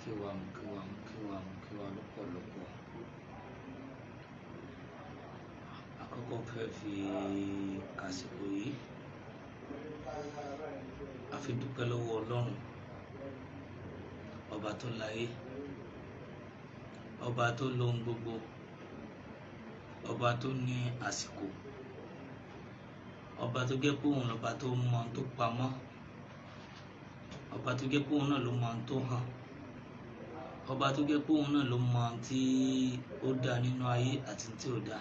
Kí wa, mo kí wa, mo kí wa, mo kí wa lọ́pọ̀lọpọ̀. Àkọ́kọ́ fẹ́ fi àsìkò yìí a fi dúpẹ́ lọ́wọ́ Ọlọ́run, ọba tó láyé, ọba tó lóhun gbogbo, ọba tó ní àsìkò, ọba tó jẹ́ pé òun lọ́ba tó mọ ohun tó pamọ́, ọba tó jẹ́ pé òun náà ló mọ ohun tó hàn, ọba tó jẹ́ pé òun náà ló mọ ohun tí ó dá nínú ayé àti tí ò dá.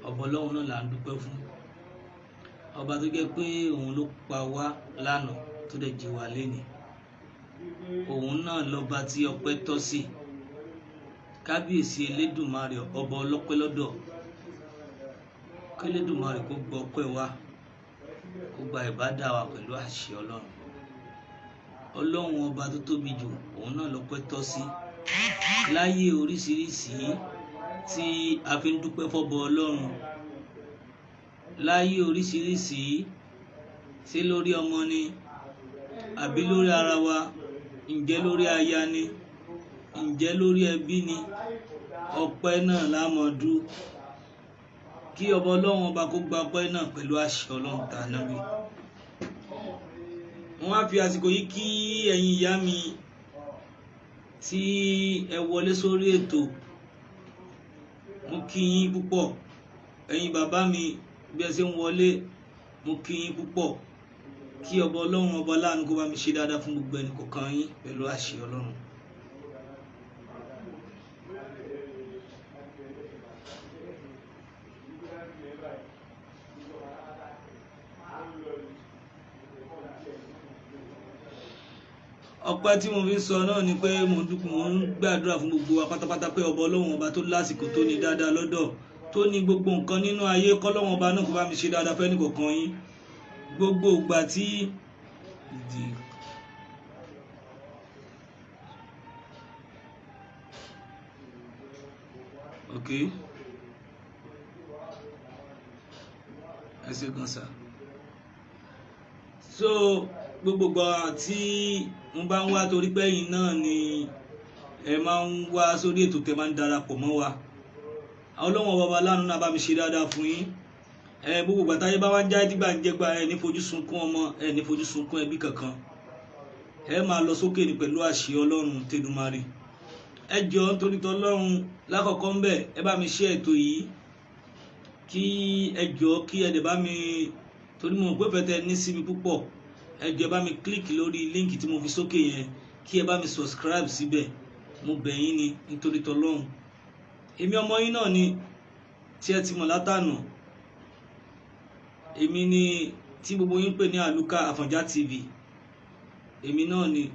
Ọba Ọlọ́run náà là ń dúpẹ́ fún, ọba tó jẹ́ pé òun ló pa wá lánàá tó dẹ̀ jí wa lénìí. Òun náà lọ́ba tí ọpẹ́ tọ́ sí. Kábíyèsí Elédùmarè, ọba ọlọ́pẹ́ lọ́dọ̀. Kí Elédùmarè kó gbọ́ ọpẹ́ wa, kó gba ìbádà wa pẹ̀lú àṣẹ Ọlọ́run. Ọlọ́run ọba tó tóbi jù, òun náà lọ́pẹ́ tọ́ sí. Láyé oríṣiríṣi tí a fi ń dúpẹ́ fọ́bọ Ọlọ́run, láyé oríṣiríṣi, ṣé lórí ọmọ ni àbí lórí ara wa, ǹjẹ́ lórí aya ni, ǹjẹ́ lórí ẹbí ni, ọpẹ́ náà la máa dú. Kí ọba Ọlọ́run ọba kó gba ọpẹ́ náà pẹ̀lú àṣẹ Ọlọ́run tànábì. Wọ́n á fi àsìkò yìí kí ẹ̀yin ìyá mi tí ẹ wọlé sórí ètò. Mo kí yín púpọ̀. Ẹ̀yin bàbá mi bí ẹ ṣe ń wọlé, mo kí yín púpọ̀. Kí ọba Ọlọ́run ọba láàánú kó bá mi ṣe dáadáa fún gbogbo ẹnì kọ̀ọ̀kan yín pẹ̀lú àṣẹ Ọlọ́run. Ọpẹ́ tí mo fi ń sọ náà ni pé mo ń dúpẹ́, mo ń gbàdúrà fún gbogbo wa pátápátá pé ọba Ọlọ́run ọba tó lásìkò, tó ní dáadáa lọ́dọ̀, tó ní gbogbo nǹkan nínú ayé, kọ́lọ́run ọba náà kó bá mi ṣe dáadáa fẹ́ni kọ̀ọ̀kan yín. Gbogbo ìgbà tí ìdí ok, ẹ ṣé gan sir. So gbogbo ìgbà tí mo bá ń wá, torí pé ẹ̀yin náà ni ẹ máa ń wá sórí ètò tẹ máa ń darapọ̀ mọ́ wa, Ọlọ́run ọba láàánú náà bá mi ṣe dáadáa fún yín. Ẹ gbogbo ìgbà táyé bá wá ń jáde tí gbà ń jẹgba, ẹ ní fojú sunkún ọmọ, ẹ ní fojú sunkún ẹbí kankan, ẹ máa lọ sókè ní pẹ̀lú àṣẹ Ọlọ́run Tẹdùmarè. Ẹ jọ̀ọ́ nítorí tọlọ́run, lákọ̀ọ́kọ́ ń bẹ̀, ẹ bá mi ṣe ètò yìí, kí ẹ jọ̀ọ́ kí ẹ dẹ̀ bá mi, torí mo mọ̀ pé fẹ́tẹ̀ ní sí mi púpọ̀. Ẹ jọ̀ọ́ ẹ bá mi click lórí link tí mo fi sókè yẹn, kí ẹ bá mi subscribe síbẹ̀. Mo bẹ̀ yín ni nítorí tọlọ́run. Èmi ọmọ yín náà ni tí ẹ ti mọ̀ látànà. Èmi ni tí gbogbo yín pè ní Àlùkà Àfọ̀njá TV. Èmi náà ni.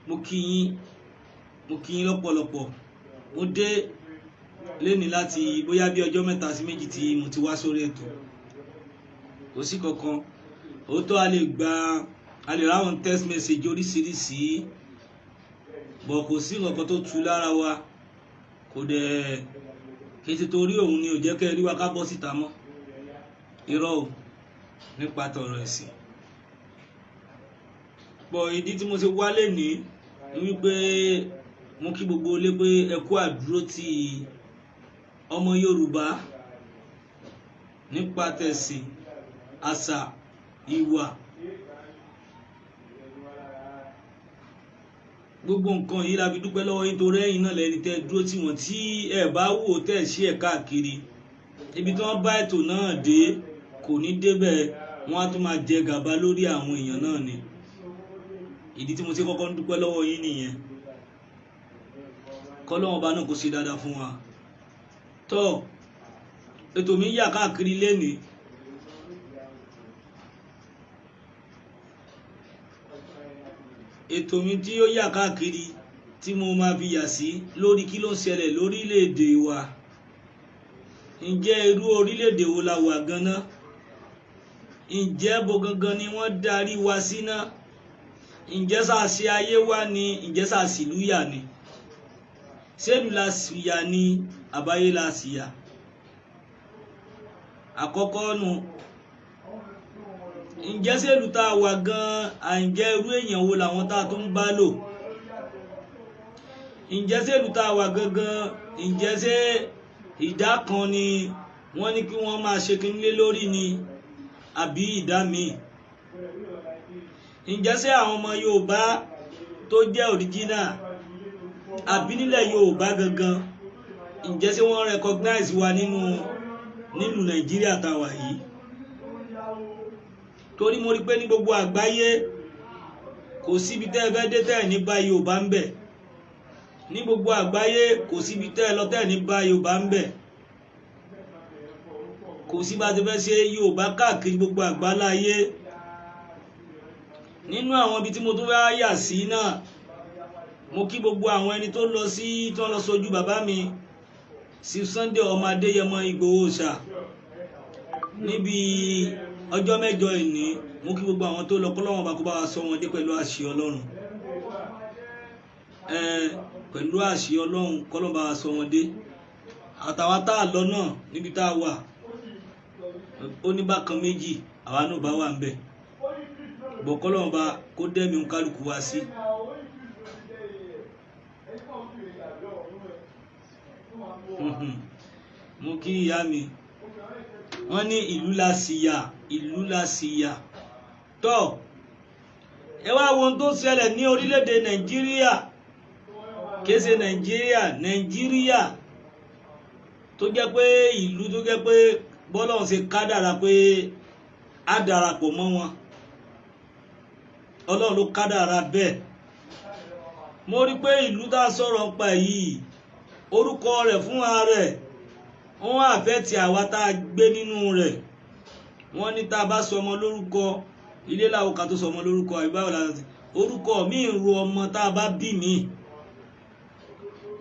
Mo kí yín, mo kí yín lọ́pọ̀lọpọ̀. Mo dé léni láti bóyá bí ọjọ́ mẹ́ta sí méjì tí mo ti wá sórí ètò. Kò sí kankan. Òótọ́ a lè gba, a lè ráwọn text message oríṣiríṣi, bọ̀ kò sí nǹkan tó tu lára wa. Kò dẹ̀ kì í ṣe torí òun ni ò jẹ́ kí ẹ rí wa ká bọ́ síta mọ́. Irọ́ o, nípa tọ̀rọ̀ ẹ̀sìn. Bọ̀ ìdí tí mo ṣe wá lénìí ni wípé mo kí gbogbo ilé pé ẹ kú àdúró ti ọmọ Yorùbá nípa tẹ̀sìn, àṣà, ìwà. Gbogbo nǹkan yìí la fi dúpẹ́ lọ́wọ́ yín, torí ẹ̀yin náà lẹni tẹ́ dúró tí wọ́n, tí ẹ bá wò tẹ́ ṣí ẹ̀ káàkiri. Ibi tí wọ́n bá ètò náà dé kò ní débẹ̀, wọ́n á tún máa jẹ gàba lórí àwọn èèyàn náà ni. Ìdí tí mo ṣe kọ́kọ́ ń dúpẹ́ lọ́wọ́ yín nìyẹn. Kọ́lọ́run ọba náà kó ṣe dáadáa fún wa. Tọ́ ètò mi yà káàkiri lénìí. Ètò mi tí ó yà káàkiri tí mo máa fi yà sí lórí kí ló ń ṣẹlẹ̀ lórílẹ̀-èdè wa. Ǹjẹ́ irú orílẹ̀-èdè wo la wà gan-an? Ǹjẹ́ bo gangan ni wọ́n darí wa sí náà? Ǹjẹ́ sàṣe ayé wa ni? Ǹjẹ́ sàṣìlú yà ni? Ṣéèlú la sì yà ni? Àbáyé la sì yà? Àkọ́kọ́ nu. Ǹjẹ́ ṣé ìlú tá a wà gan-an, àǹjẹ́ irú èèyàn wo làwọn tá a tún ń bá lò? Ǹjẹ́ ṣé ìlú tá a wà gangan, ǹjẹ́ ṣé ìdá kan ni wọ́n ní kí wọ́n máa ṣe kínní lé lórí ni àbí ìdá míì? Ǹjẹ́ ṣé àwọn ọmọ Yorùbá tó jẹ́ original àbí nílẹ̀ Yorùbá gangan, ǹjẹ́ ṣé wọ́n recognize wa nínú nílùú Nàìjíríà tá a wà yìí? Torí mo rí pé ní gbogbo àgbáyé kò síbi tẹ́ ẹ fẹ́ dé tẹ́ ẹ̀ ní bá Yorùbá ń bẹ̀. Ní gbogbo àgbáyé kò síbi tẹ́ ẹ lọ tẹ́ ẹ̀ ní bá Yorùbá ń bẹ̀. Kò sí bá ti fẹ́ ṣe Yorùbá káàkiri gbogbo àgbáláyé. Nínú àwọn ibi tí mo tún fẹ́ yà sí náà, mo kí gbogbo àwọn ẹni tó lọ sí tó lọ sójú bàbá mi sí Sunday ọmọ Adéyẹmọ Ìgbòho Òòṣà níbi ọjọ́ mẹ́jọ ìní. Mo kí gbogbo àwọn tó lọ, kọ́lọ́wọ́n bá kó bá wa sọ wọn dé pẹ̀lú àṣẹ Ọlọ́run. Pẹ̀lú àṣẹ Ọlọ́run, kọ́lọ́wọ́n bá wa sọ wọn dé. Àtàwọn tá a lọ náà níbi tá a wà ó ní bákan méjì, àwa náà bá wà ń bẹ̀ bọ̀, kọ́lọ́wọ́n bá kó dẹ́mi kálukú wá sí. Mo kí ìyá mi, wọ́n ní ìlú la sì yà, ìlú la sì yà. Tọ́ ẹ wá wo ohun tó ṣẹlẹ̀ ní orílẹ̀-èdè Nàìjíríà, kìí ṣe Nàìjíríà, Nàìjíríà tó jẹ́ pé ìlú tó jẹ́ pé bọ́lọ́run ṣe kádàrá pé á darapọ̀ mọ́ wọn, Ọlọ́run ló kádàrá bẹ́ẹ̀. Mo rí pé ìlú tá a sọ̀rọ̀ ń pa yìí, orúkọ rẹ̀ fúnra rẹ̀ wọ́n àfẹ́ ti àwa tá a gbé nínú rẹ̀. Wọ́n ní tá a bá sọmọ lórúkọ, ilé làwọn kan tó sọmọ lórúkọ, àbí báwo la orúkọ mi ń ro ọmọ tá a bá bí mi.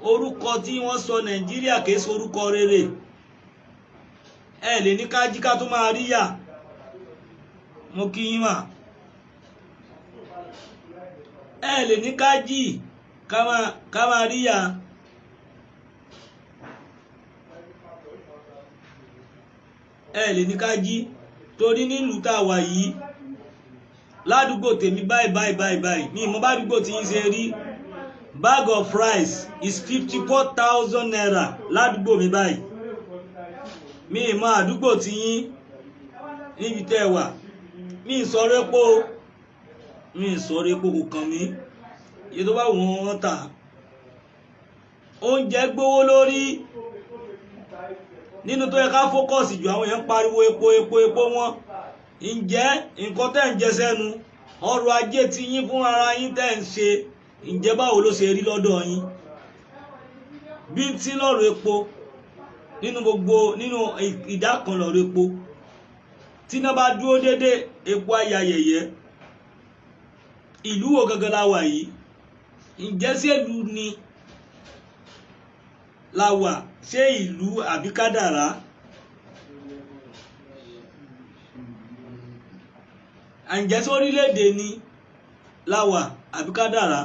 Orúkọ tí wọ́n sọ Nàìjíríà kìí ṣe orúkọ rere. Ẹ lè ní ká jí ká tó máa rí yà. Mo kí yín mà. Ẹ lè ní ká jí ká máa rí yà. Ẹ lè ní ká jí torí nílùú tá a wà yìí, ládùúgbò tèmi báyìí báyìí báyìí báyìí mi ìmọ̀ bádùúgbò tí ń ṣe rí. Bag of rice is 54,000 naira ládùúgbò mi báyìí. Mi ìmọ̀ àdúgbò tí yín níbi tẹ́ ẹ wà. Mi ì sọ̀rọ̀ epo, mi ì sọ̀rọ̀ epo, kò kàn mí. Iye tó bá wù wọ́n tà. Oúnjẹ gbówó lórí. Nínú tó yẹ ká fókọ̀sì jù, àwọn èèyàn pariwo epo epo epo wọn. Ǹjẹ́ nǹkan tẹ́ ń jẹ sẹ́nu, ọrọ̀ ajé tí yín fún ara yín tẹ́ ń ṣe, ǹjẹ́ báwo ló ṣe rí lọ́dọ̀ yín? Bí tí lọ́rọ̀ epo nínú gbogbo nínú ìdá kan lọ́rọ̀ epo, tí iná bá dúró dédé, epo àyà yẹ̀yẹ́. Ìlú wo gangan la wà yìí? Ǹjẹ́ ṣé ìlú ni la wà? Ṣé ìlú àbí kádàrá? Ǹjẹ́ sórílẹ̀-èdè ni la wà àbí kádàrá?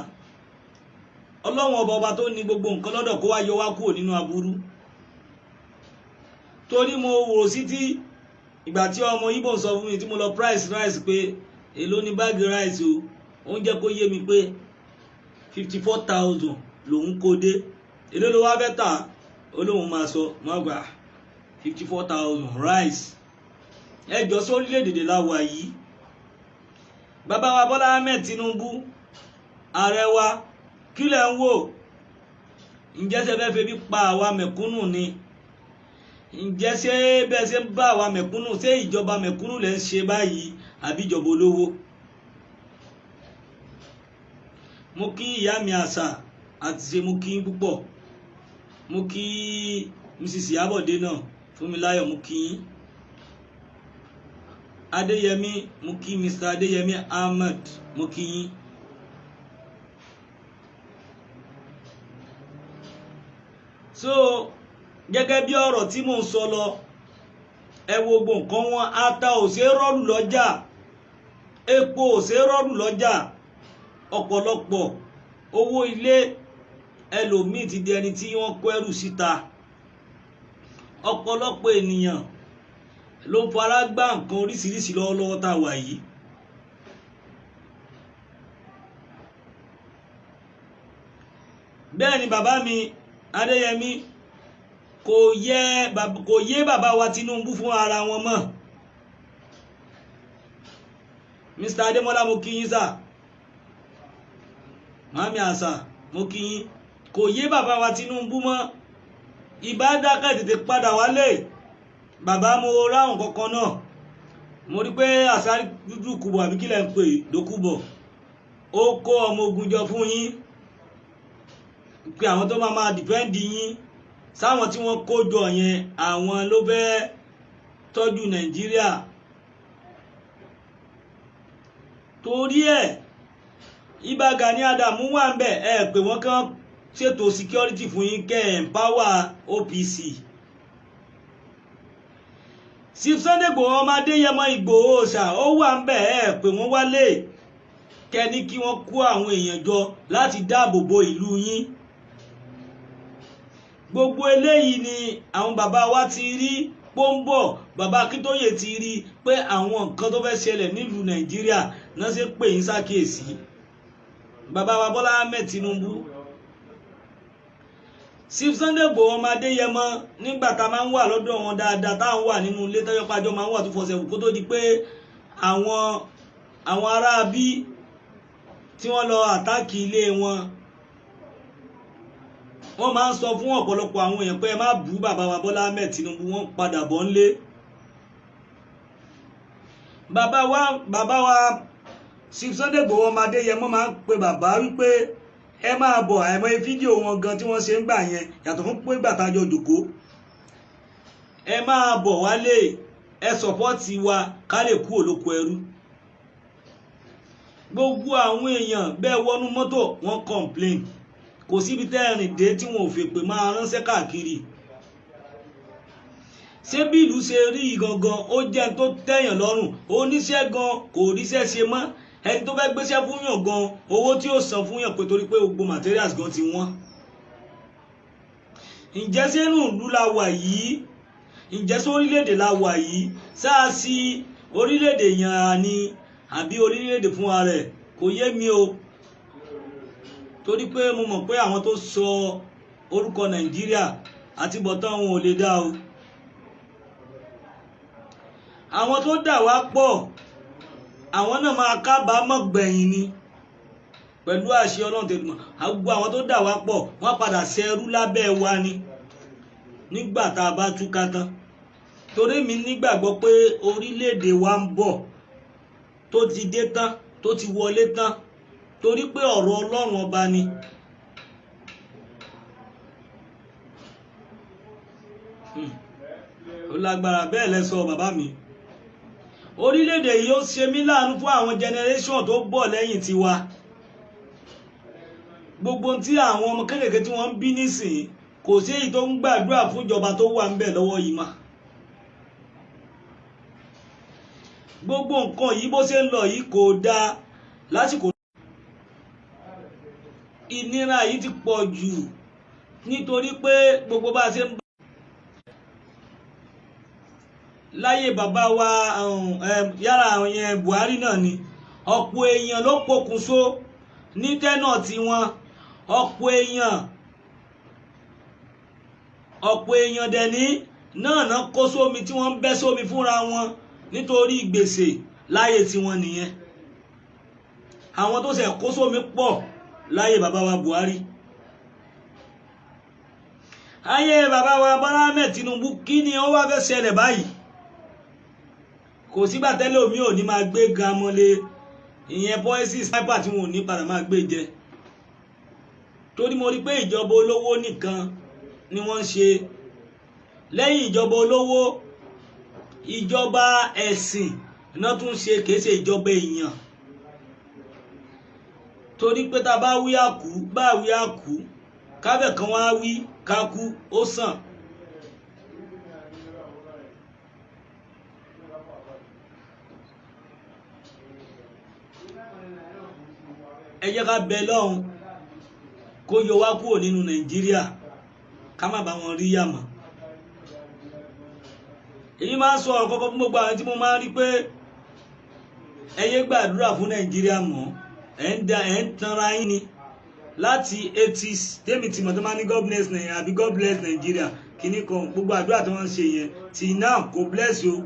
Ọlọ́run ọba ọba tó ní gbogbo nǹkan lọ́dọ̀ kó wá yọ wá kúrò nínú aburú. Torí mo wò sí tí ìgbà tí ọmọ Ìgbò sọ fún mi tí mo lọ price rice pé èló ni báàgì rice o, ó ń jẹ́ kó yé mi pé 54,000 lòún kó dé. Èló ló wá fẹ́ tà? Ó lóun máa sọ, máa gbà 54,000 rice. Ẹ jọ sórílẹ̀-èdè la wà yìí. Bàbá wa Bọ́lá Ahmed Tinubu, ààrẹ wa, kí lẹ̀ ń wò? Ǹjẹ́ ṣe fẹ́ febi pa àwa mẹ̀kúnnù ni? Ǹjẹ́ ṣé bẹ́ẹ̀ ṣe ń bá àwa mẹ̀kúnnù, ṣé ìjọba mẹ̀kúnnù lẹ̀ ń ṣe báyìí àbí ìjọba olówó? Mo kí ìyá mi àṣà àti ṣe, mo kí púpọ̀. Mo kí Mrs. Ìyábọ̀dé náà, Fúnmiláyọ̀, mo kí yín. Adéyẹmí, mo kí Mr. Adéyẹmí Ahmed, mo kí yín. So gẹ́gẹ́ bí ọ̀rọ̀ tí mò ń sọ lọ, ẹ wo gbogbo nǹkan wọn, ata ò ṣe é rọ́ọ̀lù lọ́jà, epo ò ṣe é rọ́ọ̀lù lọ́jà, ọ̀pọ̀lọpọ̀ owó ilé ẹlòmíì ti di ẹni tí wọ́n kó ẹrù síta. Ọ̀pọ̀lọpọ̀ ènìyàn ló ń fara gbá nǹkan oríṣiríṣi lọ́wọ́lọ́wọ́ tá a wà yìí. Bẹ́ẹ̀ ni bàbá mi Adéyẹmí, kò yé bàbá wa Tinubu fún ara wọn mọ́. Mr. Adémọ́lá, mo kí yín sà. Màmí àṣà, mo kí yín. Kò yé bàbá wa Tinubu mọ́. Ìbá dákẹ́, tètè padà wálé bàbá. Mo ráhùn kankan náà, mo rí pé àṣà dúdú kùbọ̀ àbí kílẹ̀ ń pè dókùbọ̀, ó kó ọmọ ogun jọ fún yín pé àwọn tó máa máa defend yín. Sáwọn tí wọ́n kó jọ yẹn, àwọn ló fẹ́ tọ́jú Nàìjíríà? Torí ẹ̀, Ìbà Gani Adamu wà ń bẹ̀, ẹ pé wọ́n kàn ṣètò security fún yín, kẹ́ ẹ̀ empower OPC. Chief Sunday Igboho, ọmọ Adéyẹmọ Ìgbòho ṣà, ó wà ń bẹ̀, ẹ pé wọ́n wálé, kẹ́ni kí wọ́n kó àwọn èèyàn jọ láti dáàbò bo ìlú yín. Gbogbo eléyìí ni àwọn bàbá wa ti rí pọ́ńbọ̀. Bàbá Akíntóyè ti rí pé àwọn nǹkan tó fẹ́ ṣẹlẹ̀ nílùú Nàìjíríà náà ṣe pè yín ṣàkíyèsí. Bàbá wa Bọ́lá Ahmed Tinubu, Chief Sunday Igboho, ọmọ Adéyẹmọ, nígbà tá a máa ń wà lọ́dọ̀ wọn dáadáa, tá à ń wà nínú ilé tọ́jọ́ pàjọ́ máa ń wà tó fọṣẹ̀ kó tó di pé àwọn ará bí tí wọ́n lọ attack ilé wọn, wọ́n máa ń sọ fún ọ̀pọ̀lọpọ̀ àwọn èèyàn pé ẹ má bú bàbá wa Bọ́lá Ahmed Tinubu, wọ́n padà bọ̀ ńlé. Bàbá wa Chief Sunday Igboho, ọmọ Adéyẹmọ, máa ń pe bàbá wípé ẹ máa bọ̀. Àìmọye fídíò wọn gan tí wọ́n ṣe ń gbà yẹn, yàtọ̀ fún pé gbàtàjọ jòkó, ẹ máa bọ̀ wálé, ẹ support wa ká lè kú olóko ẹrú. Gbogbo àwọn èèyàn bẹ́ẹ̀ wọnú mọ́tò, wọ́n complain. Kò síbi tẹ́ ẹ rìn dé tí wọn ò fèpè máa ránṣẹ́ káàkiri. Ṣé bí ìlú ṣe rí gangan, ó jẹ́ tó tẹ̀yàn lọ́rùn? Oníṣẹ́ gan kò ríṣẹ́ ṣe mọ́. Ẹni tó fẹ́ gbéṣẹ́ fún yàn gan, owó tí ó san fún yàn pé torí pé gbogbo materials gan ti wọ́n. Ǹjẹ́ sínú ìlú la wà yìí? Ǹjẹ́ sórílẹ̀-èdè la wà yìí? Sáà sí orílẹ̀-èdè yàn ni àbí orílẹ̀-èdè fúnra rẹ̀? Kò yé mi o, torí pé mo mọ̀ pé àwọn tó sọ orúkọ Nàìjíríà àti bọ̀tán wọn ò lè dá o. Àwọn tó dà wá pọ̀, àwọn náà máa kábàámọ̀ gbẹ̀yìn ni pẹ̀lú àṣẹ Ọlọ́run tẹ̀lé. Gbogbo àwọn tó dà wá pọ̀, wọ́n padà ṣẹrú lábẹ́ wa ni nígbà tá a bá túká tán, torí mi nígbàgbọ́ pé orílẹ̀-èdè wa ń bọ̀ tó ti dé tán, tó ti wọlé tán, torí pé ọ̀rọ̀ Ọlọ́run ọba ni. Ó lágbára bẹ́ẹ̀ lẹ sọ, bàbá mi. Orílẹ̀-èdè yìí, ó ṣe mí láàánú fún àwọn generation tó bọ̀ lẹ́yìn tiwa. Gbogbo tí àwọn ọmọ kéékèèké tí wọ́n ń bí nísìnyí, kò sí èyí tó ń gbàdúrà fún ìjọba tó wà ń bẹ̀ lọ́wọ́ yìí mọ́. Gbogbo nǹkan yìí, bó ṣe ń lọ yìí, kò dáa lásìkò. Ìnira yìí ti pọ̀ jù, nítorí pé gbogbo bá a ṣe ń bá láyé bàbá wa yára àwọn yẹn, Buhari náà ni, ọ̀pọ̀ èèyàn ló pokùnso ní tẹ́nà tiwọn. Ọ̀pọ̀ èèyàn dẹ̀ ní náà náà kó sómi tí wọ́n ń bẹ́ sómi fúnra wọn nítorí gbèsè láyé tiwọn nìyẹn. Àwọn tó ṣe kó sómi pọ̀ láyé bàbá wa Buhari. Ayé bàbá wa Bọ́lá Ahmed Tinubu, kí ni ó wá fẹ́ ṣẹlẹ̀ báyìí? Kò sígbà tẹ́lẹ̀ omi ò ní máa gbé gamọ́lé ìyẹn poison sniper tí wọn ò ní padà máa gbé jẹ, torí mo rí pé ìjọba olówó nìkan ni wọ́n ń ṣe. Lẹ́yìn ìjọba olówó, ìjọba ẹ̀sìn náà tún ṣe, kìí ṣe ìjọba èèyàn, torí pé tá a bá wí àkú, bá wí àkú, kábẹ̀ kan wá wí kákú, ó sàn. Ẹ jẹ́ ká bẹ lọ́hùn kó yọ wá kúrò nínú Nàìjíríà, ká má bá wọn rí yàmọ̀. Èyí máa ń sọ ọ̀rọ̀ kọ́kọ́ fún gbogbo àwọn tí mo máa ń rí pé ẹ yé gbàdúrà fún Nàìjíríà mọ́, ẹ̀ ń da, ẹ̀ ń tanra yín ni. Láti 80s tèmi tí mo tó máa ní God bless Nigeria àbí God bless Nigeria kìíní kan, gbogbo àdúrà tí wọ́n ń ṣe yẹn tí náà kò bless o.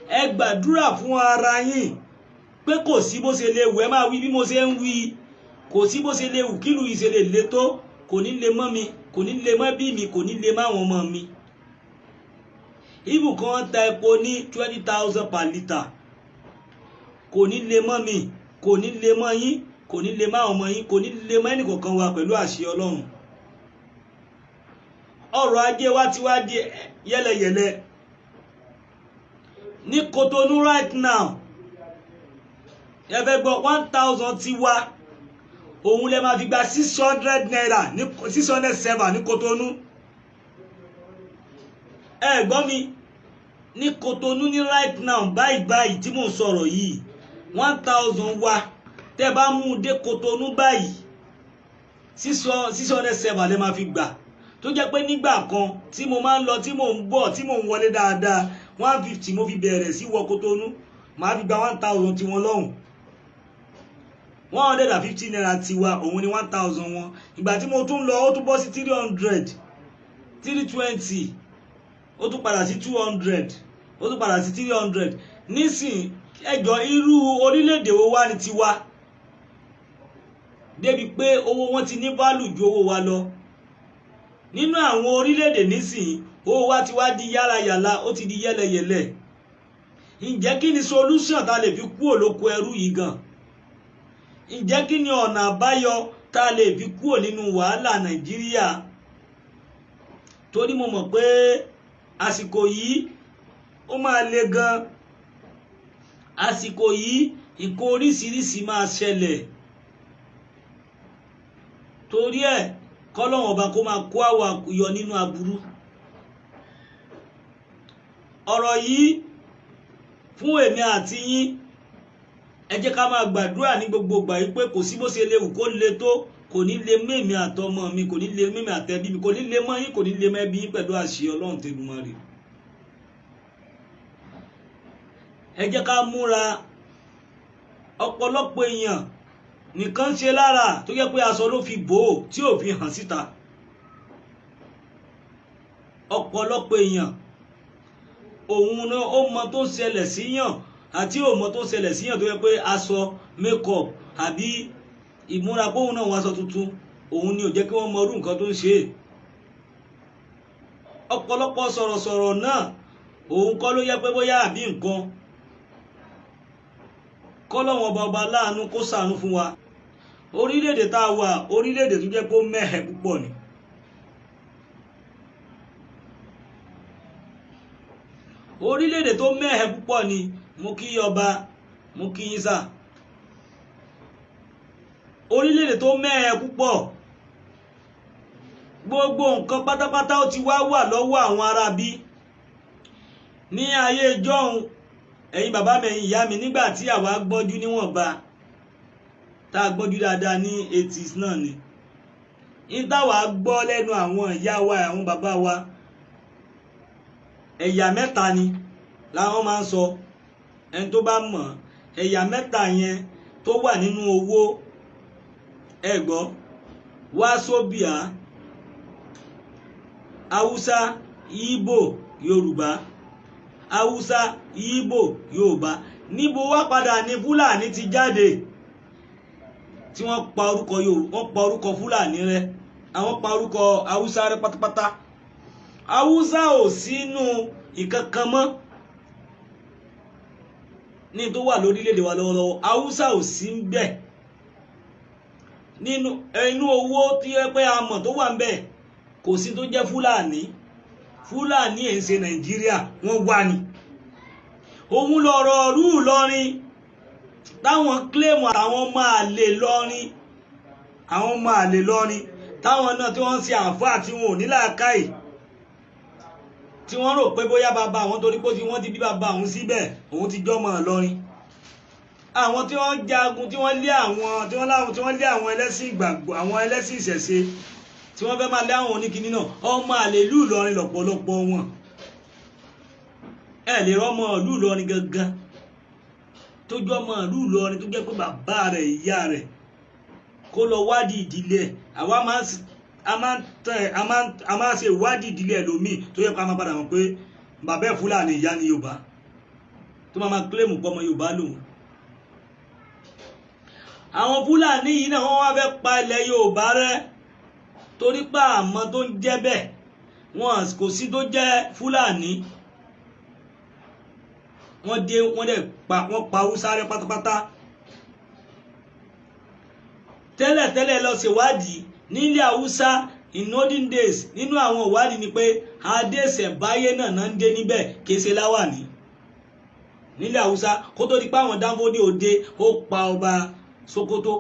Ẹ gbàdúrà fún ara yín pé kò sí bó ṣe lè wù, ẹ máa wí bí mo ṣe ń wí, kò sí bó ṣe lè wù kílù yìí ṣe lè le tó, kò ní lè mọ́ mi, kò ní lè mọ́ bí mi, kò ní lè mọ́ àwọn ọmọ mi. Ibù kan ta epo ní 20,000 per litre, kò ní lè mọ́ mi, kò ní lè mọ́ yín, kò ní lè mọ́ àwọn ọmọ yín, kò ní lè mọ́ ẹnìkọ̀ọ̀kan wa pẹ̀lú àṣẹ Ọlọ́run. Ọrọ̀ ajé wa ti wá di yẹ́lẹyẹ̀lẹ ní Kotonu right now. Ẹ fẹ́ gbọ́, 1,000 ti wá, òun lè máa fi gba 600 naira ní 600 seven ní Kotonu. Ẹ gbọ́ mi, ní Kotonu ní right now báyìí báyìí tí mò ń sọ̀rọ̀ yìí, 1,000 wa, tẹ́ bá mú un dé Kotonu báyìí, 607 lè máa fi gbà. Tó jẹ́ pé nígbà kan tí mo máa ń lọ, tí mò ń bọ̀, tí mò ń wọlé dáadáa, 150 mo fi bẹ̀rẹ̀ sí wọ Kotonu, màá fi gba 1,000 tiwọn lọ́hùn. 150 naira tiwa, òun ni 1,000 wọn. Ìgbà tí mo tún lọ, ó tún bọ́ sí 300, 320, ó tún padà sí 200, ó tún padà sí 300 nísìn. Ẹjọ́, irú orílẹ̀-èdè wo wá ní tiwa débi pé owó wọn ti ní value ju owó wa lọ nínú àwọn orílẹ̀-èdè nísìn? Owó wa ti wá di yárayàla, ó ti di yẹ́lẹyẹ̀lẹ. Ǹjẹ́ kí ni solution tá a lè fi kúrò lóko ẹrú yìí gan? Ǹjẹ́ kí ni ọ̀nà àbáyọ tá a lè fi kúrò nínú wàhálà Nàìjíríà? Torí mo mọ̀ pé àsìkò yìí ó máa le gan. Àsìkò yìí, nǹkan oríṣiríṣi máa ṣẹlẹ̀. Torí ẹ̀, kọ́lọ́hun Ọba kó máa kó àwa yọ nínú aburú. Ọ̀rọ̀ yìí fún èmi àti yín, ẹ jẹ́ ká máa gbàdúrà ní gbogbo ìgbà yìí pé kò sí bó ṣe léwu kó le tó, kò ní lè mẹ́mi àtọmọ mi, kò ní lè mẹ́mi àtẹbí mi, kò ní lè mọ́ yín, kò ní lè mẹ́bí yín pẹ̀lú àṣẹ Ọlọ́run Tẹ̀dùmarè. Ẹ jẹ́ ká múra. Ọ̀pọ̀lọpọ̀ èèyàn nìkan ṣe lára tó jẹ́ pé aṣọ ló fi bò ó tí ò fi hàn síta. Ọ̀pọ̀lọpọ̀ èèyàn, òun náà ó mọ tó ń ṣẹlẹ̀ síyàn àti ó mọ tó ń ṣẹlẹ̀ síyàn, tó jẹ́ pé aṣọ, makeup àbí ìmúra póun náà wọ aṣọ tuntun, òun ni ò jẹ́ kí wọ́n mọ irú nǹkan tó ń ṣe. Ọ̀pọ̀lọpọ̀ sọ̀rọ̀sọ̀rọ̀ náà, òun kọ́ ló yẹ pé bóyá àbí nǹkan. Kọ́lọ́wọ́n Ọba, Ọba láàánú, kó ṣàánú fún wa. Orílẹ̀-èdè tá a wà, orílẹ̀-èdè tó jẹ́ pé ó mẹ́hẹ̀ púpọ̀ ni. Orílẹ̀-èdè tó mẹ́hẹ̀ púpọ̀ ni. Mo kí ọba, mo kí yín sà. Orílẹ̀-èdè tó mẹ́hẹ̀ púpọ̀, gbogbo nǹkan pátápátá ó ti wá wà lọ́wọ́ àwọn aráabí. Ní ayé ìjọ́un, ẹ̀yin bàbá mi, ẹ̀yin ìyá mi, nígbà tí àwa gbọ́njú níwọ̀nba, tá a gbọ́njú dáadáa ní 80s náà ni, ní táwa gbọ́ lẹ́nu àwọn ìyá wa, àwọn bàbá wa, ẹ̀yà mẹ́ta ni làwọn máa ń sọ. Ẹni tó bá mọ̀ ẹ̀yà mẹ́ta yẹn tó wà nínú owó, ẹ gbọ́, Wàsóbìà, Haúsá, Ìgbò, Yorùbá. Haúsá, Ìgbò, Yorùbá. Níbo wá padà ní Fúlàní ti jáde tí wọ́n pa orúkọ Yorùbá, wọ́n pa orúkọ Fúlàní rẹ́, àwọn pa orúkọ Haúsá rẹ́ pátápátá. Haúsá ò sínú ìkankan mọ́ ní tó wà lórílẹ̀‐èdè wa lọ́wọ́lọ́wọ́. Haúsá ò sí ń bẹ̀ nínú inú owó tí ẹ pé a mọ̀ tó wà ń bẹ̀. Kò sí tó jẹ́ Fúlàní. Fúlàní ẹ̀ ń ṣe Nàìjíríà, wọ́n wà ní òun lọ̀rọ̀ rú Ìlọrin táwọn kílèmù àwọn ọmọ àlè lọrin, àwọn ọmọ àlè lọrin táwọn náà tí wọ́n ń ṣe àǹfààní tí wọn ò ní làákàyè, tí wọ́n rò pé bóyá bàbá àwọn, torí pé wọ́n ti bí bàbá òun síbẹ̀, òun ti jọ́mọ Ìlọrin. Àwọn tí wọ́n jagun, tí wọ́n lé àwọn, tí wọ́n láwọn, tí wọ́n lé àwọn ẹlẹ́sìn ìgbàgbọ́, àwọn ẹlẹ́sìn ìṣẹ̀ṣe, tí wọ́n fẹ́ máa lé àwọn oníkiní náà, ọmọ àlè ìlú Ìlọrin lọ́pọ̀lọpọ̀ wọn. Ẹ lè rọ́mọ ìlú Ìlọrin gangan tó jọ́ ọmọ ìlú Ìlọrin, tó jẹ́ pé bàbá rẹ̀, ìyá rẹ̀, Kó lọ wádìí ìdílé ẹ̀. Àwa máa a máa ṣe ìwádìí ìdílé ẹ̀ lómi tó yẹ ká máa padà mọ̀ pé bàbá ẹ̀ Fúlàní, ìyá ni Yorùbá, tó máa máa kílèmù pọ̀ ọmọ Yorùbá lòun. Àwọn Fúlàní yìí náà, wọ́n wá fẹ́ pa ilẹ̀ Yorùbá rẹ́, torí pé àmọ́ tó ń jẹ́ bẹ́ẹ̀, wọn kò sí tó jẹ́ Fúlàní. Wọ́n dé, wọ́n dẹ̀ pa, wọ́n pa Haúsá rẹ́ pátápátá. Tẹ́lẹ̀tẹ́lẹ̀, lọ ṣèwádìí nílẹ̀ Haúsá in olden days. Nínú àwọn ìwádìí ni pé adéṣẹ̀báyé náà náà ń dé níbẹ̀, kì í ṣe láwàní nílẹ̀ Haúsá, kó tó di pé àwọn Danfodiyo òde ó pa ọba Sokoto,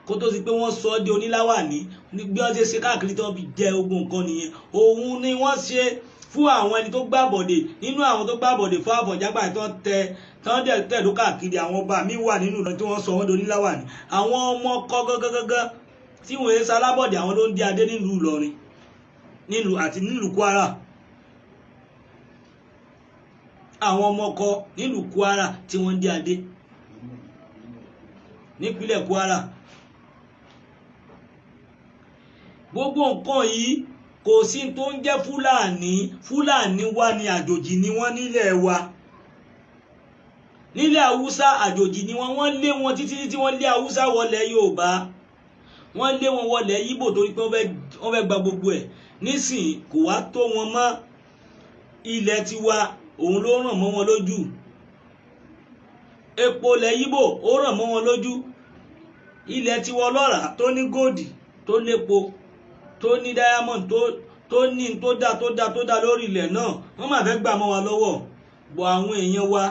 kó tó di pé wọ́n sọ ọ́ di oníláwàní. Bí wọ́n ṣe ṣe káàkiri tí wọ́n fi jẹ ogun nǹkan nìyẹn. Òun ni wọ́n ṣe fún àwọn ẹni tó gbàbọ̀dè, nínú àwọn tó gbàbọ̀dè fún Àfọ̀njá tí wọ́n tẹ, tí wọ́n dẹ̀ tẹ̀dó káàkiri. Àwọn ọba mi wà nínú ìlú tí wọ́n sọ wọ́n di oníláwàní. Àwọn ọmọ kọ́ gángan tí wọ́n yé sálábọ̀dé, àwọn ló ń dé adé nílùú Ìlọrin, nílùú àti nílùú Kwara. Àwọn ọmọ ọkọ nílùú Kwara tí wọ́n ń dé adé nípínlẹ̀ Kwara. Gbogbo nǹkan yìí, kò sí tó ń jẹ́ Fúlàní. Fúlàní wá ní àjòjì ni wọ́n nílẹ̀ wa. Nílẹ̀ Haúsá, àjòjì ni wọ́n. Wọ́n lé wọn títí tí wọ́n lé Haúsá wọlé Yorùbá, wọ́n lé wọn wọlé Yíbò, torí pé wọ́n fẹ́ gba gbogbo ẹ̀. Nísìnyí, kò wá tó wọn mọ́. Ilẹ̀ tiwa, òun ló ràn mọ́ wọn lójú. Epo ilẹ̀ Yíbò, ó ràn mọ́ wọn lójú. Ilẹ̀ tiwa ọlọ́ràá, tó ní gold, tó lépo, tó ní diamond, tó ní tó dá tó dá tó dá lórí ilẹ̀ náà, wọ́n máa fẹ́ gbà mọ́ wa lọ́wọ́ bọ̀. Àwọn èèyàn wa,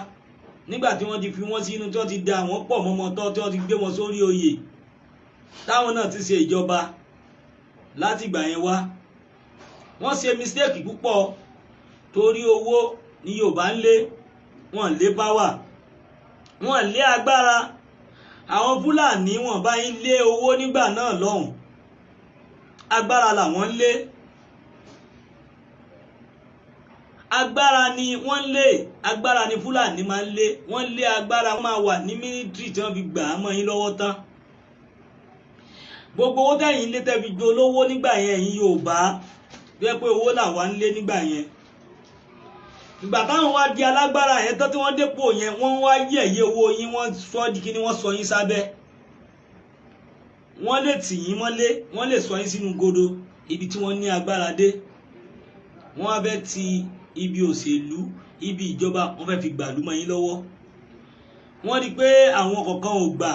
nígbà tí wọ́n ti fi wọ́n sínú, tí wọ́n ti da àwọn pọ̀ mọ́mọ́ tọ́, tí wọ́n ti gbé wọn sórí oyè, táwọn náà ti ṣe ìjọba láti ìgbà yẹn wá, wọ́n ṣe mistake púpọ̀, torí owó ní Yorùbá ń lé. Wọ́n lé power, wọ́n lé agbára. Àwọn Fúlàní, wọ́n bá yín lé owó nígbà náà lọ́hùn, agbára làwọn ń lé. Agbára ni wọ́n ń lé, agbára ni Fúlàní máa ń lé. Wọ́n lé agbára, wọ́n máa wà ní military tí wọ́n fi gbà á mọ́ yín lọ́wọ́ tán. Gbogbo owó tẹ̀yìn lé, tẹ́ fi dolówó nígbà yẹn, ẹ̀yin Yorùbá tó yẹ pé owó làwa ń lé nígbà yẹn, ìgbà táwọn wá di alágbára yẹn tán, tí wọ́n dépò yẹn, wọ́n wá yẹ̀yẹ́ owó yín. Wọ́n sọ di kíní, wọ́n sọ yín sábẹ́, wọ́n lè tì yín mọ́lé, wọ́n lè sọ yín sínú godo ibi tí wọ́n ní agbára dé. Wọ́n wá fẹ́ ti ibi òṣèlú, ibi ìjọba, wọ́n fẹ́ fi gbàlú mọ́ yín lọ́wọ́. Wọ́n rí i pé àwọn kọ̀ọ̀kan ò gbà.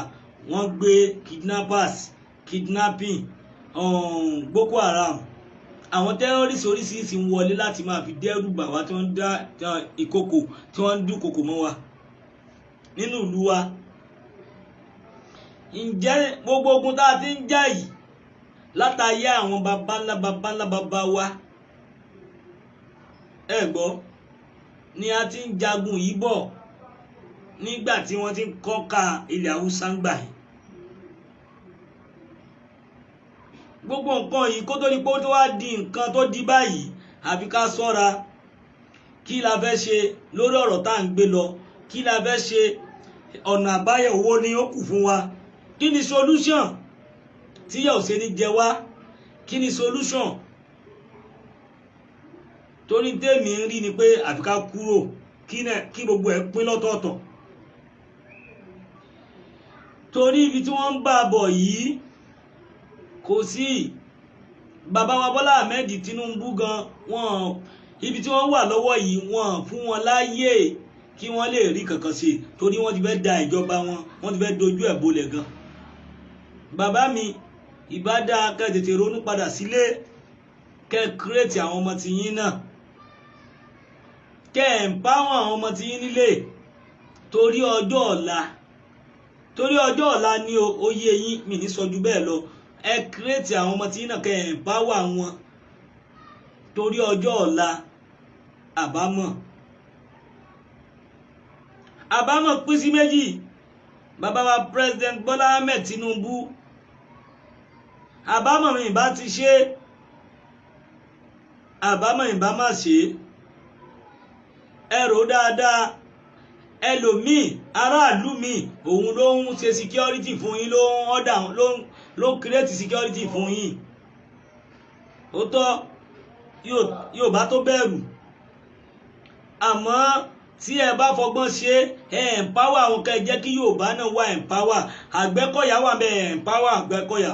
Wọ́n gbé kidnappers, kidnapping, Boko Haram, àwọn terrorists oríṣiríṣi ń wọlé láti máa fi dẹ́rù bà wá, tí wọ́n ń dá ìkòkò, tí wọ́n ń dúnkokò mọ́ wa nínú ìlú wa. Ǹjẹ́ gbogbo ogun tá a ti ń jà yìí látàyé àwọn baba ńlá baba ńlá baba wa, ẹ gbọ́, ni a ti ń jagun yìí bọ̀ nígbà tí wọ́n ti ń kọ́ka ilẹ̀ Haúsá ń gbà yìí? Gbogbo nǹkan yìí, kó tó di pé ó tó wá di nǹkan tó di báyìí, àfi ká sọ́ra. Kí la fẹ́ ṣe lórí ọ̀rọ̀ tá à ń gbé lọ? Kí la fẹ́ ṣe? Ọ̀nà àbáyọ wo ni ó kù fún wa? Kí ni solution tí yóò ṣe ní jẹ wá? Kí ni solution? Torí tèmi ń rí ni pé àfi ká kúrò, kí gbogbo ẹ̀ pín lọ́tọ̀ọ̀tọ̀, torí ibi tí wọ́n ń bá a bọ̀ yìí, kò sí bàbá wa Bọ́lá Ahmed Tinubu gan wọn, ibi tí wọ́n wà lọ́wọ́ yìí, wọ́n fún wọn láyè kí wọ́n lè rí kankan ṣe, torí wọ́n ti fẹ́ da ìjọba wọn, wọ́n ti fẹ́ dojú ẹ̀ bolẹ̀ gan. Bàbá mi, ìbá dáa kẹ́ tètè ronú padà sílé, kẹ́ create àwọn ọmọ tiyín náà, kẹ́ empower àwọn ọmọ tiyín nílé, torí ọjọ́ ọ̀la, torí ọjọ́ ọ̀la ni oyè yín. Mi ní sọ ju bẹ́ẹ̀ lọ. Ẹ create àwọn ọmọ tiyín náà, kẹ́ empower wọn, torí ọjọ́ ọ̀la. Àbámọ̀, àbámọ̀ pín sí méjì. Bàbá wa President Bọ́lá Ahmed Tinubu, àbámọ̀ mi ìbá ti ṣe, àbámọ̀ ìbá má ṣe. Ẹ rò dáadáa. Ẹlòmíì, aráàlú míì, òun ló ń ṣe security fún yín, ló ń order, ló ń create security fún yín. Ó tọ́ yóò bá tó bẹ̀rù, àmọ́ tí ẹ bá fọgbọ́n ṣe, ẹ empower àwọn kan. Ẹ jẹ́ kí Yorùbá náà wà empower. Àgbẹ̀kọ̀yà wà bẹ́ẹ̀, empower Àgbẹ̀kọ̀yà.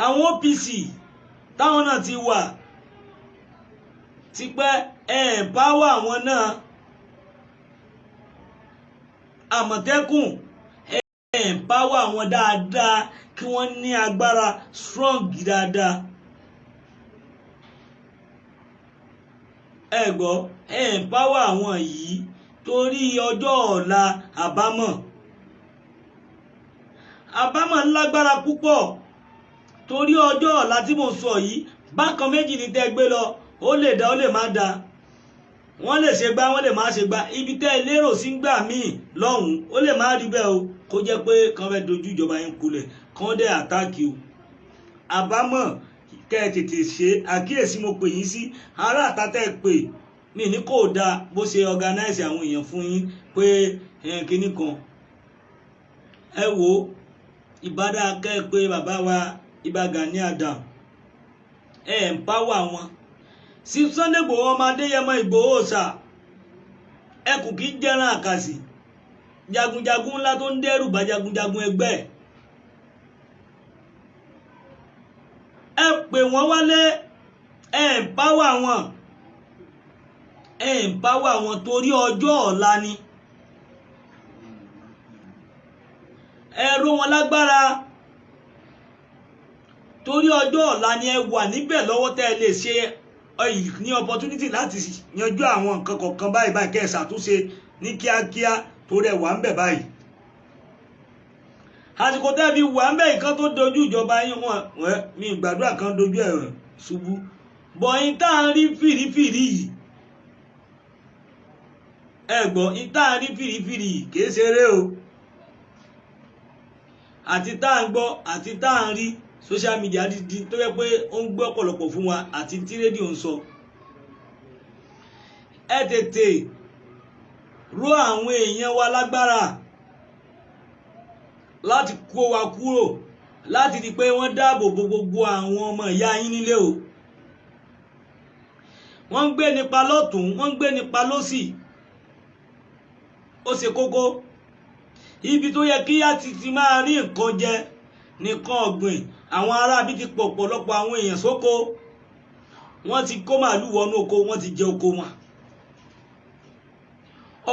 Àwọn OPC táwọn náà ti wà tipẹ́, ẹ empower àwọn náà. Àmọ̀tẹ́kùn, ẹ empower àwọn dáadáa kí wọ́n ní agbára strong dáadáa. Ẹ gbọ́, ẹ empower àwọn yìí torí ọjọ́ ọ̀la. Àbámọ̀, àbámọ̀ lágbára púpọ̀ torí ọjọ́ ọ̀la tí mo sọ yìí. Bákan méjì ní tẹ́ gbé lọ, ó lè dá, ó lè má dá. Wọ́n lè ṣe gbá, wọ́n lè má ṣe gbá. Ibi tẹ́ ẹ lérò sí gbà míì lọ́hùn-ún, ó lè má rí bẹ́ẹ̀ o, kó jẹ́ pé kàn fẹ́ dojú ìjọba yẹn kulẹ̀, kàn dẹ̀ attack o. Àbámọ̀, kẹ́ ẹ tètè ṣe àkíyèsí. Mo pè yín sí ará àtàtẹ́ pè mí ní kò dáa bó ṣe organize àwọn èèyàn fún yín pé kinní kan. Ẹ wo ìbádá, kẹ́ ẹ pé bàbá wa Ìbà Gani Adam, ẹ empower wọn sí Sunday Igboho, ọmọ Adéyẹmọ Ìgbòho ṣá. Ẹkùn kì í jẹran àkàsì, jagunjagun ńlá tó ń dẹ́rù bá jagunjagun ẹgbẹ́ ẹ̀. Ẹ pè wọ́n wálé, ẹ empower wọn, ẹ empower wọn torí ọjọ́ ọ̀la ni. Ẹ ró wọn lágbára torí ọjọ́ ọ̀la ni. Ẹ wà níbẹ̀ lọ́wọ́ tẹ́ ẹ lè ṣe ní opportunity láti yanjú àwọn nǹkan kọ̀ọ̀kan báyìí báyìí, kẹ́ ẹ ṣàtúnṣe ní kíákíá torí ẹ wà ń bẹ̀ báyìí. Àsìkò tẹ́ fi wà ń bẹ̀, nǹkan tó dojú ìjọba yín wọn ẹ mi ìgbàdúrà kan dojú ẹ̀ ṣubú bọ̀. Yín tá à ń rí fìrífìrí yìí, ẹ gbọ́, yín tá à ń rí fìrífìrí yìí kìí ṣeré o. Àti tá à ń gbọ́ àti tá à ń rí social media di tó yẹ pé ó ń gbọ́ ọ̀pọ̀lọpọ̀ fún wa àti tí rédíò ń sọ. Ẹ tètè ró àwọn èèyàn wa lágbára láti kó wa kúrò, láti rí i pé wọ́n dáàbò bo gbogbo àwọn ọmọ ìyá yín nílé o. Wọ́n ń gbé nípa lọ́tún, wọ́n ń gbé nípa lọ́sì. Ó ṣe kókó. Ibi tó yẹ kí á ti máa rí nǹkan jẹ, nǹkan ọ̀gbìn, àwọn aráabí ti pọ̀ pọ̀lọpọ̀ àwọn èèyàn sóko. Wọ́n ti kó màálù wọnú oko, wọ́n ti jẹ oko wọn.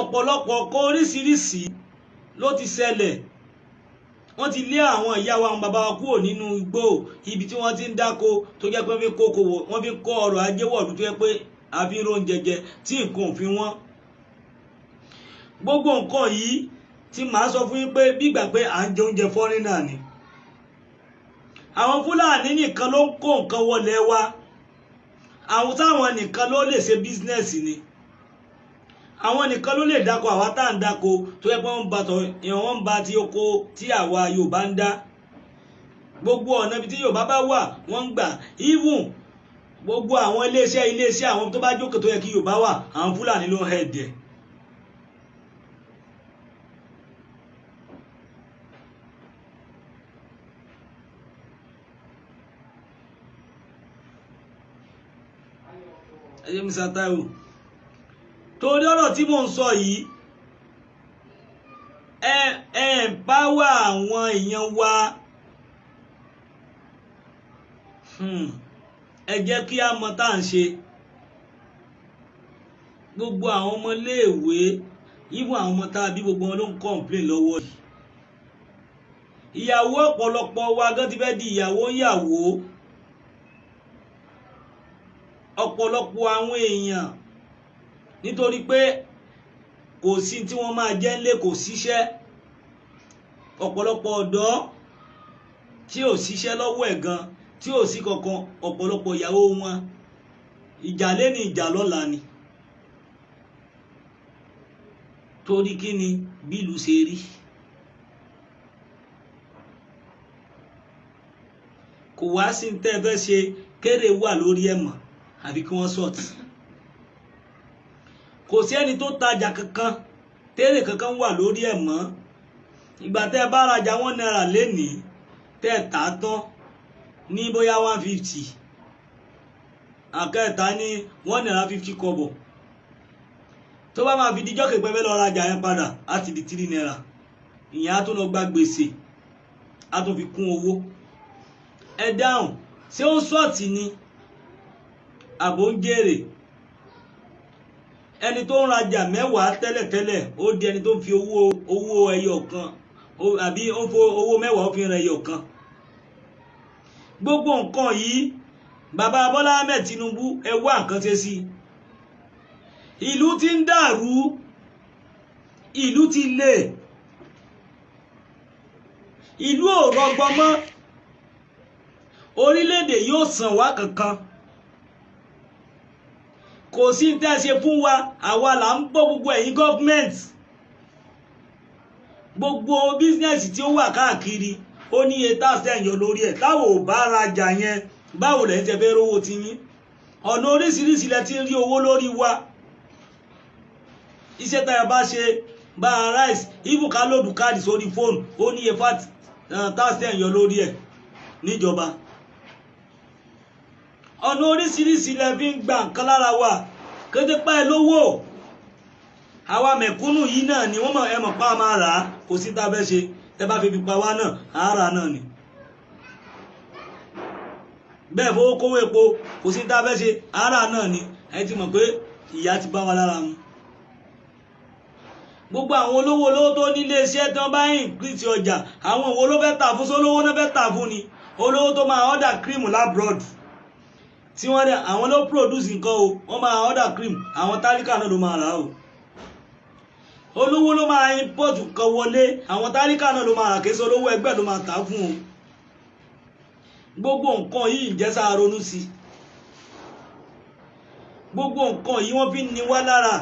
Ọ̀pọ̀lọpọ̀ ọkọ̀ oríṣiríṣi ló ti ṣẹlẹ̀. Wọ́n ti lé àwọn ìyá wa, àwọn bàbá wa kúrò nínú igbó ibi tí wọ́n ti ń dáko, tó jẹ́ pé wọ́n fi kókò, wọ́n fi kó ọrọ̀ ajé wọ̀lú, tó jẹ́ pé àfi ń róúnjẹ jẹ tí nǹkan ò fi wọ́n. Gbogbo nǹkan yìí tí màá sọ fún yín pé bí ìgbà pé à ń jẹ oúnjẹ foreigner ni. Àwọn Fúlàní nìkan ló ń kó nǹkan wọlé wa. Àwọn táwọn nìkan ló lè ṣe business ni, àwọn nìkan ló lè dáko. Àwa tá à ń dáko, tó yẹ pé wọ́n ń ba tọ̀, wọ́n ń ba ti oko tí àwa Yorùbá ń dá. Gbogbo ọ̀nà ibi tí Yorùbá bá wà, wọ́n ń gbà. Even gbogbo àwọn iléeṣẹ́ àwọn tó bá jókòó tó yẹ kí Yorùbá wà, àwọn Fúlàní ló ń head ẹ̀. Ẹ jẹ́ Mr. Taiwo, torí ọ̀rọ̀ tí mò ń sọ yìí, ẹ empower àwọn èèyàn wa. Ẹ jẹ́ kí á mọ tá à ń ṣe. Gbogbo àwọn ọmọléèwé, even àwọn ọmọ tá a bí, gbogbo wọn ló ń complain lọ́wọ́ yìí. Ìyàwó ọ̀pọ̀lọpọ̀ wa gan ti fẹ́ di ìyàwó ìyàwó. Ọ̀pọ̀lọpọ̀ àwọn èèyàn, nítorí pé kò sí tí wọ́n máa jẹ́ ńlé, kò síṣẹ́. Ọ̀pọ̀lọpọ̀ ọ̀dọ́ tí ò síṣẹ́ lọ́wọ́ ẹ̀ gan, tí ò sí kankan, ọ̀pọ̀lọpọ̀ ìyàwó wọn, ìjà lé ní ìjà lọ́la ni. Torí kí ni? Bílù ṣe rí. Kò wá sí tẹ́ ẹ fẹ́ ṣe kéré wà lórí ẹ̀ mọ̀ àbí kí wọ́n sọ̀tì. Kò sí ẹni tó tajà kankan. Tẹ́lẹ̀ kankan wà lórí ẹ̀ mọ́. Ìgbà tẹ́ ẹ bá rajà ₦1 lénìí, tẹ́ ẹ tà á tán ní bóyá 150, àkẹ́ẹ̀ta ní ₦1.50. Tó bá máa fi dijọ́ kẹ̀pẹ́ fẹ́ lọ rajà yẹn padà, á ti di ₦3. Ìyẹn á tún lọ gba gbèsè, á tún fi kún owó. Ẹ dáhùn, ṣé ó ń sọ̀tì ni àbò ń jèrè? Ẹni tó ń rajà 10 tẹ́lẹ̀tẹ́lẹ̀, ó di ẹni tó ń fi owó ẹyọ kan, àbí ó ń fo owó 10 ó fi ń ra ẹyọ kan. Gbogbo nǹkan yìí, bàbá Bọ́lá Ahmed Tinubu, ẹ wá nǹkan ṣe sí i. Ìlú ti ń dàrú, ìlú ti le, ìlú ò rọgbọ mọ́, orílẹ̀-èdè yóò sàn wá kankan. Kò sí ní tẹ́ ṣe fún wa, àwa là ń bọ́ gbogbo ẹ̀yin gọ́fìmẹ̀ntì. Gbogbo bísínẹ́sì tí ó wà káàkiri ó ní iye tá a ṣe yàn lórí ẹ̀. Táwọn ò bá rajà yẹn, báwo lẹ́yìn tẹ́ fẹ́ rówó ti yín? Ọ̀nà oríṣiríṣi lẹ ti ń rí owó lórí wa. Iṣẹ́ tá a bá ṣe, bá a ráìsì, ibùn ká lòdù káàdì sórí fóònù, ó ní iye tá a ṣe yàn lórí ẹ̀ níjọba. Ọ̀nà oríṣiríṣi lẹ fi ń gba nǹkan lára wa. Kété pa ẹ lówó, àwa mẹ̀kúnnù yìí náà ni wọ́n mọ̀, ẹ mọ̀ pa máa rà á. Kò sí tá a fẹ́ ṣe, tẹ́ bá fi pa wá náà, àárà náà ni. Bẹ́ẹ̀ fowó kówó epo, kò sí tá a fẹ́ ṣe, àárà náà ni. Ẹ ti mọ̀ pé ìyà ti bá wa lára mu. Gbogbo àwọn olówó olówó tó ní iléeṣẹ́ tí wọ́n bá ń increase ọjà, àwọn òwò ló fẹ́ tà fún? Sólówó náà fẹ́ tà fún ni? Olówó tó máa order cream l'abroad, tí wọ́n dẹ̀ àwọn ló produce nǹkan o, wọ́n máa order cream, àwọn tálíkà náà ló máa rà o. Olówó ló máa import nǹkan wọlé, àwọn tálíkà náà ló máa rà, kí olówó ẹgbẹ́ ló máa tà á fún o. Gbogbo nǹkan yìí, ǹjẹ́ sáà ronú sí gbogbo nǹkan yìí? Wọ́n fi ń ni wá lára,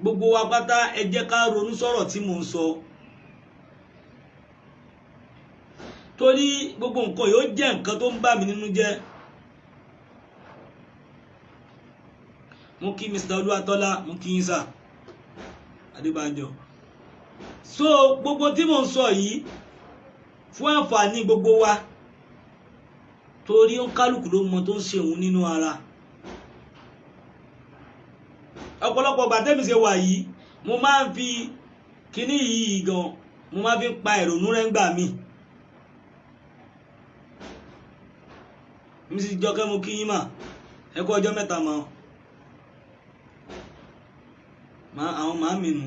gbogbo wa pátá. Ẹ jẹ́ ká ronú sọ̀rọ̀ tí mò ń sọ, torí gbogbo nǹkan yìí ó jẹ́ nǹkan tó ń bà mí nínú jẹ́. Mo kí Mr. Olúwatọ́lá, mo kí yín sà Adébánjọ. So gbogbo tí mò ń sọ yìí fún àǹfààní gbogbo wa, torí ó ń kálukú ló mọ tó ń ṣe òun nínú ara. Ọ̀pọ̀lọpọ̀ ìgbà tẹ́mi ṣe wà yìí, mo máa ń fi kíní yìí gan, mo máa fi ń pa ìrònú rẹ́ ńgbà míì. Mrs. Jọkẹ́, mo kí yín mà, ẹ kú ọjọ́ mẹ́ta mà àwọn màámi nù.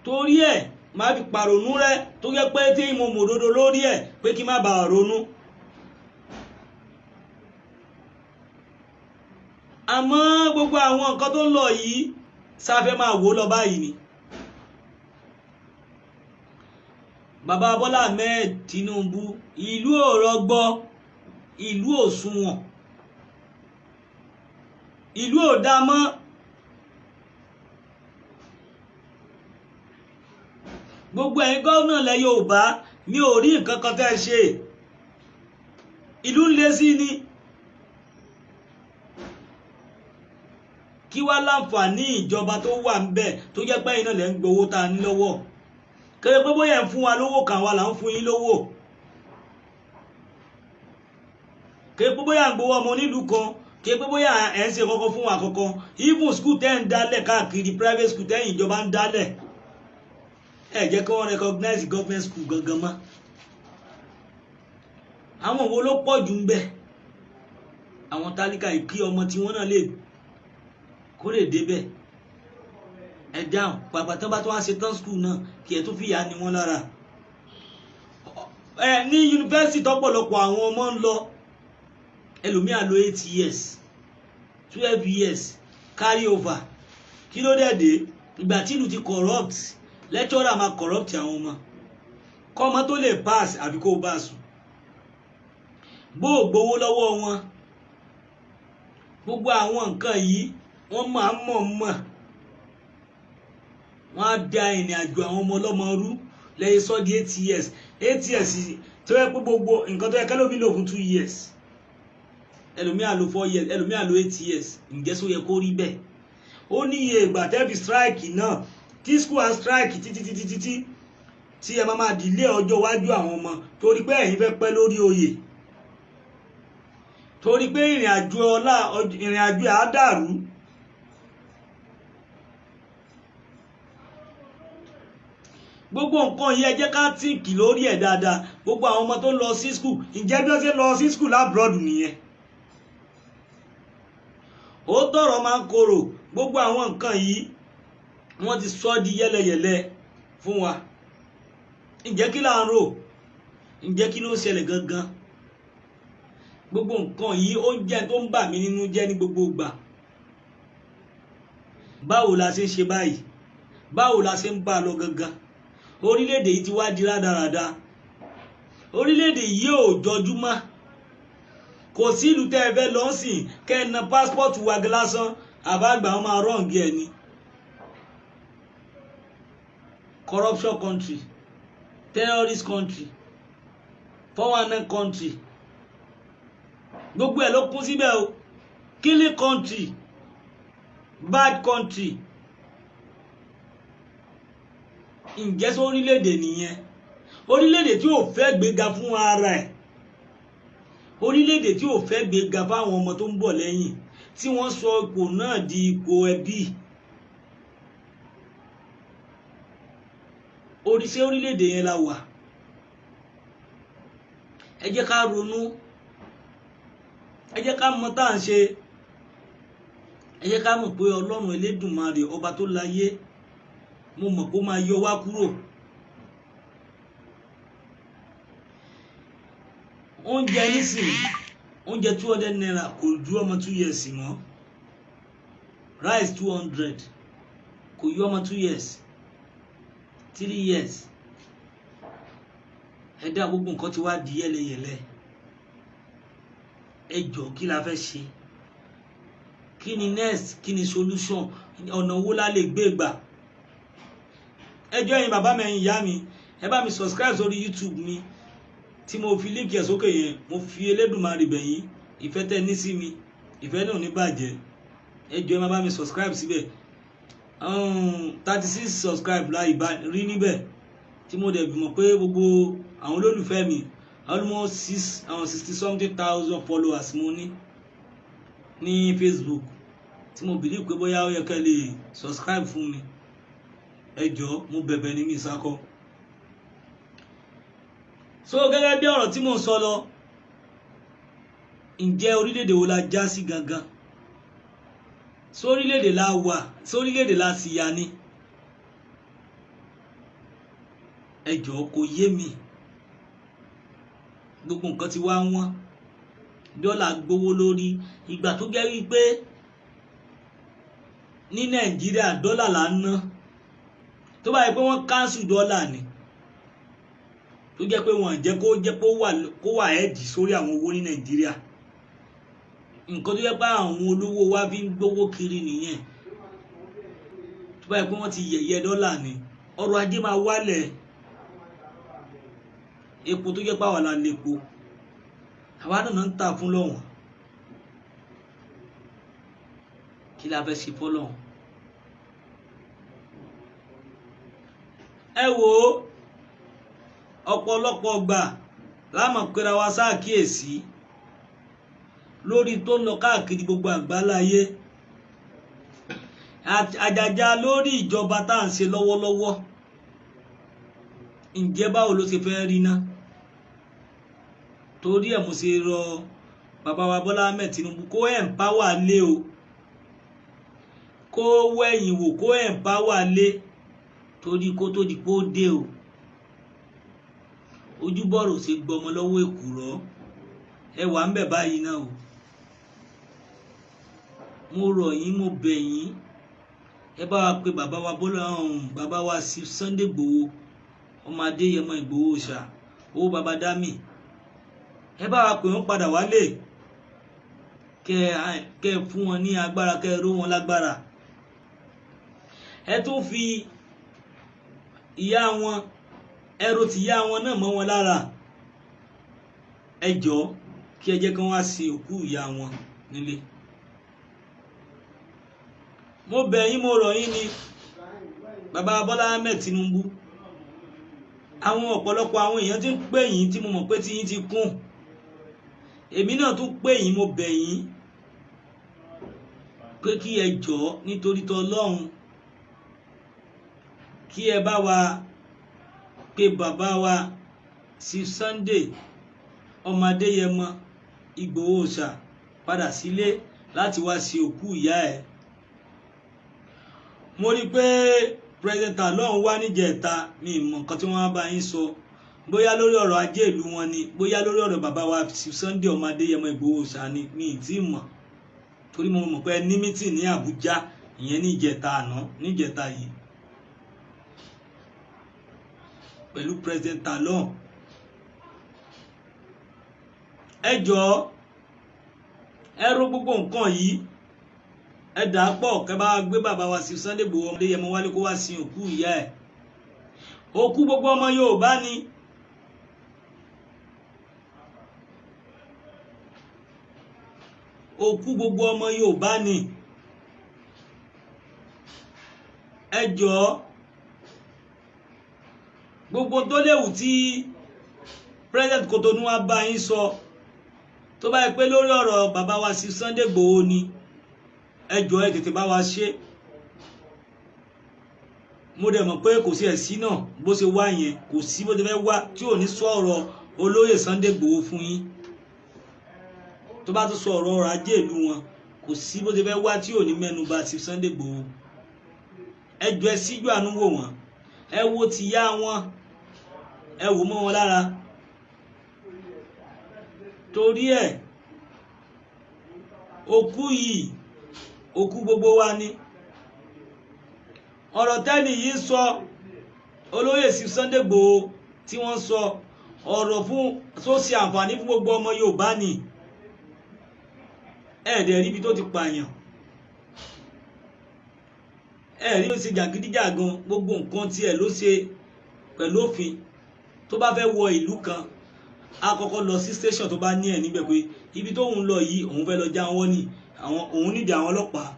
Torí ẹ̀ máa fi pàrònú rẹ́, tó yẹ pé tí mo mọ̀ òdodo lórí ẹ̀ pé kí má bàa ronú. Àmọ́ gbogbo àwọn nǹkan tó ń lọ yìí, sáfẹ́ máa wò lọ báyìí ni. Bàbá Bọ́lá Ahmed Tinubu, ìlú ò rọgbọ, ìlú ò sunwọ̀n, ìlú ò dá mọ́. Gbogbo ẹ̀yin gómìnà ilẹ̀ Yorùbá, mi ò rí nǹkan kan tẹ́ ẹ ṣe. Ìlú ń le sí ni. Kí wá láǹfààní ìjọba tó wà ń bẹ̀ tó jẹ́ pé ẹ̀yin náà lẹ́ ń gbowó tá a ní lọ́wọ́? Kéré pé bóyá ẹ̀ ń fún wa lówó kan, wa là ń fún yín lówó. Kéré pé bóyá ń gbowó ọmọ onílùú kan, kéré pé bóyá ẹ̀ ń ṣe kankan fún wa kankan. Even school tẹ́ ń dálẹ̀ káàkiri, private school tẹ́ ìjọba ń dálẹ̀, ẹ jẹ́ kí wọ́n recognize government school gangan mọ́. Àwọn wo ló pọ̀ jù ń bẹ̀? Àwọn tálíkà yìí, kí ọmọ tí wọ́n náà lè kó lè débẹ̀. Ẹ dáhùn, pàpà tán bá tó wá ṣe tán school náà, kí ẹ tún fìyà ni wọ́n lára. Ẹ ní yunifásitì tọ́pọ̀lọpọ̀ àwọn ọmọ ń lọ, ẹlòmíà lò 8 years, 12 years carry over. Kí ló dẹ̀ dé? Ìgbà tí ìlú ti corrupt, lecturer máa corrupt àwọn ọmọ. Kọ́mọ tó lè pass, àbí kó bá sùn, bó o gbowó lọ́wọ́ wọn. Gbogbo àwọn nǹkan yìí, wọ́n máa ń mọ̀ mọ̀, wọ́n á da ìrìn àjò àwọn ọmọ ọlọ́mọ rú lẹ́yìn sọ́ di 8 years. 8 years tó yẹ pé gbogbo nǹkan tó yẹ kẹ́lómi lò fún 2 years, ẹlòmíà lò 4 years, ẹlòmíà lò 8 years. Ǹjẹ́ só yẹ kó rí bẹ́ẹ̀? Ó ní iye ìgbà tẹ́ fi strike náà, tí school and strike títí títí títí tí ẹ máa máa dìlé ọjọ́ iwájú àwọn ọmọ, torí pé ẹ̀yin fẹ́ pẹ́ lórí oyè, torí pé ìrìn àjò ọlá, ìrìn àjò á dàrú. Gbogbo nǹkan yìí, ẹ jẹ́ ká tíǹkì lórí ẹ̀ dáadáa. Gbogbo àwọn ọmọ tó ń lọ sí school, ǹjẹ́ bí wọ́n ṣe lọ sí school l'abroad nìyẹn? Ó tọrọ máa ń korò. Gbogbo àwọn nǹkan yìí wọ́n ti sọ di yẹ́lẹyẹ̀lẹ fún wa. Ǹjẹ́ kí là ń rò? Ǹjẹ́ kí ló ń ṣẹlẹ̀ gangan? Gbogbo nǹkan yìí ó ń jẹ́ tó ń bà mí nínú jẹ́ ní gbogbo ìgbà. Báwo la ṣe ń ṣe báyìí? Báwo la ṣe ń bá a lọ gangan? Orílẹ̀-èdè yìí ti wá di rádaràda. Orílẹ̀-èdè yìí ò jọjú mọ́. Kò sí ìlú tẹ́ ẹ fẹ́ lọ sìn kẹ́ ẹ na pásítọ̀tù wa lásán, àbágbà wọn máa rọ̀ǹgì ẹ ni. Corruption country, terrorist country, 419 country, gbogbo ẹ̀ ló kún síbẹ̀ o. Killing country, bad country. Ǹjẹ́ sọ orílẹ̀-èdè nìyẹn? Orílẹ̀-èdè tí ò fẹ́ gbéga fún ara ẹ̀, orílẹ̀-èdè tí ò fẹ́ gbéga fáwọn ọmọ tó ń bọ̀ lẹ́yìn, tí wọ́n sọ ipò náà di ipò ẹbí. Oríṣẹ́ orílẹ̀-èdè yẹn la wà. Ẹ jẹ́ ká ronú, ẹ jẹ́ ká mọ tá à ń ṣe, ẹ jẹ́ ká mọ̀ pé Ọlọ́run Elédùmarè ọba tó láyé, mo mọ̀ pé ó máa yọ wá kúrò. Oúnjẹ nísìnyí, oúnjẹ 200 naira kò ju ọmọ 2 years mọ́. Rice 200 kò yọ ọmọ 2 years, 3 years. Ẹ dá gbogbo nǹkan tí wàá di yẹ́lẹyẹ̀lẹ. Ẹ jọ̀ọ́, kí la fẹ́ ṣe? Kí ni next? Kí ni solution? Ọ̀nà wo la lè gbé gbà? Ẹ jọ̀ọ́, ẹ̀yin bàbá mi, ẹ̀yin ìyá mi, ẹ bá mi subscribe sórí YouTube mi tí mo fi link ẹ̀ sókè yẹn. Mo fi Elédùmarè bẹ̀ yín, ìfẹ́ tẹ́ ní sí mi, ìfẹ́ náà ò ní bàjẹ́. Ẹ jọ̀ọ́, ẹ má bá mi subscribe síbẹ̀. 36 subscribe la ìbá rí níbẹ̀, tí mo dẹ̀ mọ̀ pé gbogbo àwọn olólùfẹ́ mi, almost 60 something thousand followers mo ní ní Facebook, tí mo believe pé bóyá ó yẹ kẹ́ lè subscribe fún mi. Ẹ jọ̀ọ́, mo bẹ̀bẹ̀ ní mi sákọ́. So gẹ́gẹ́ bí ọ̀rọ̀ tí mo ń sọ lọ, ǹjẹ́ orílẹ̀-èdè wo la já sí gangan? Sórílẹ̀-èdè la wà? Sórílẹ̀-èdè la sì yà ni? Ẹ jọ̀ọ́, kò yé mi. Gbogbo nǹkan ti wá wọ́n, dọ́là gbówó lórí. Ìgbà tó jẹ́ wípé ní Nàìjíríà dọ́là là ń ná, tó bá yẹ pé wọ́n káńsù dọ́là ni, tó jẹ́ pé wọ́n jẹ́ kó jẹ́ kó wà ẹ́ẹ̀dì sórí àwọn owó ní Nàìjíríà, nǹkan tó jẹ́ pé àwọn olówó wa fi ń gbówó kiri nìyẹn. Tó bá yẹ pé wọ́n ti yẹ̀yẹ́ dọ́là ni, ọrọ̀ ajé máa wálẹ̀. Epo tó jẹ́ pé àwa la lepo, àwa náà ń tà fún lọ́wọ́n. Kí la fẹ́ ṣe fọ́lọ́hun? Ẹ wò ó, ọ̀pọ̀lọpọ̀ gbà láàmú pera wa ṣàkíyèsí lórí tó ń lọ káàkiri gbogbo àgbáláyé, àjàjà lórí ìjọba tá à ń ṣe lọ́wọ́lọ́wọ́. Ǹjẹ́ báwo ló ṣe fẹ́ rí ná? Torí ẹ̀ mo ṣe rọ bàbá wa Bọ́lá Ahmed Tinubu kó empower lé o, kó wẹ̀yìn wò, kó empower lé, torí kó tó di pé ó dé o. Ojúbọ̀rọ̀ ṣe gbọmọ lọ́wọ́ èkùrọ́. Ẹ wà ń bẹ̀ báyìí náà o. Mo rọ̀ yín, mo bẹ̀ yín, ẹ bá wa pe bàbá wa Bọ́lá, bàbá wa Sunday Igboho, ọmọ Adéyẹmọ Ìgbòho ṣá, owó bàbá dámì. Ẹ bá wa pè wọ́n padà wálé, kẹ fún wọn ní agbára, kẹ ró wọn lágbára. Ẹ tún fi ìyá wọn, ẹrù ti ìyá wọn náà mọ́ wọn lára. Ẹ jọ̀ọ́, kí ẹ jẹ́ kí wọ́n wá sin òkú ìyá wọn nílé. Mo bẹ̀ yín, mo rọ̀ yín ni, bàbá Bọ́lá Ahmed Tinubu. Àwọn ọ̀pọ̀lọpọ̀ àwọn èèyàn ti ń pè yín tí mo mọ̀ pé tí yín ti kún. Èmi náà tún pè yín, mo bẹ̀ yín pé kí ẹ jọ̀ọ́ nítorí tọlọ́run, kí ẹ bá wa pé bàbá wa sí Sunday ọmọ Adéyẹmọ Ìgbòho Òòṣà padà sílé láti wá sí òkú ìyá ẹ̀. Mo rí i pé President Talon wá níjẹta, mi mọ̀ nǹkan tí wọ́n bá yín sọ, bóyá lórí ọ̀rọ̀ ajé ìlú wọn ni, bóyá lórí ọ̀rọ̀ bàbá wa Sunday ọmọ Adéyẹmọ Ìgbòho Òòṣà ni, mi ì tí mọ̀, torí mo mọ̀ pé ní mítì ní Àbújá ìyẹn ní ìjẹta àná, níjẹta yìí pẹ̀lú President Talon. Ẹ jọ̀ọ́, ẹ rò gbogbo nǹkan yìí, ẹ dà á pọ̀ kẹ́ bá gbé bàbá wa sí Sunday Igboho ọmọdé Yẹmọ wálé kó wá sin òkú ìyá ẹ̀. Òkú gbogbo ọmọ Yorùbá ni. Òkú gbogbo ọmọ Yorùbá ni. Ẹ jọ̀ọ́, gbogbo tó léwu tí President Kotonu wa bá yín sọ, tó bá yẹ pé lórí ọ̀rọ̀ bàbá wa sí Sunday Igboho ni, ẹ jọ̀ọ́, ẹ tètè bá wa ṣe. Mo dẹ̀ mọ̀ pé kò sí ẹ̀sí náà bó ṣe wá yẹn, kò sí bó ṣe fẹ́ wá tí ò ní sọ ọ̀rọ̀ olóyè Sunday Igboho fún yín. Tó bá tún sọ ọ̀rọ̀ ọrọ̀ ajé ìlú wọn, kò sí bó ṣe fẹ́ wá tí ò ní mẹ́nu bà sí Sunday Igboho. Ẹ jọ̀ọ́, ẹ síjú àánú wò wọ́n, ẹ wo ti yá wọn, ẹ wò mọ́ wọn lára. Torí ẹ̀, òkú yìí, òkú gbogbo wa ni. Ọ̀rọ̀ tẹ́nì yìí sọ, olóyè sí Sunday Igboho tí wọ́n sọ ọ̀rọ̀ fún tó ṣe àǹfààní fún gbogbo ọmọ Yorùbá ni. Ẹ̀ẹ́dẹ̀ ríbi tó ti pààyàn, ẹ̀ẹ́rí ló ṣe jàgídíjàgan, gbogbo nǹkan tiẹ̀ ló ṣe pẹ̀lú òfin. Tó bá fẹ́ wọ ìlú kan, a kọ́kọ́ lọ sí station tó bá ní ẹ̀ níbẹ̀ pé ibi tó ń lọ yìí, òun fẹ́ lọ já wọn ní àwọn, òun nídìí àwọn ọlọ́pàá.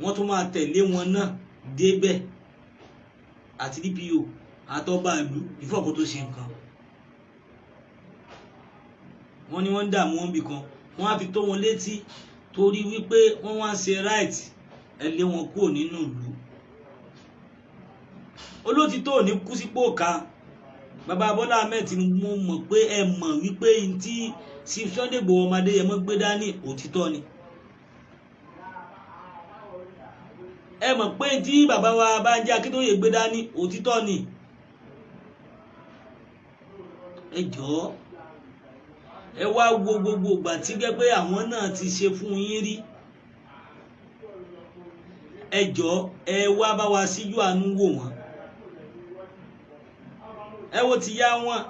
Wọ́n tún máa tẹ̀lé wọn náà débẹ̀ àti DPO àtọ́ba ìlú ìfọ̀kọ́ tó ṣe nǹkan. Wọ́n ní wọ́n ń dààmú wọn bì kan, wọ́n á fi tó wọn létí torí wípé wọ́n wá ń ṣe right, ẹ lé wọn kúrò nínú ìlú. Olótìtọ́ ò ní kú sípò ká. Bàbá Bọ́lá Ahmed Tinubu, mo mọ̀ pé ẹ mọ̀ wípé n tí Chief Sunday Igboho ọmọ Adéyẹmọ gbé dání òtítọ́ ni. Ẹ mọ̀ pé tí bàbá wa Bánjí Akíntóyè gbé dání òtítọ́ ni. Ẹ jọ̀ọ́, ẹ wá wo gbogbo ìgbà tí gẹ́ pé àwọn náà ti ṣe fún yín rí. Ẹ jọ̀ọ́, ẹ wá bá wa síjú àánú wò wọ́n. Ẹ wo ti yá wọn,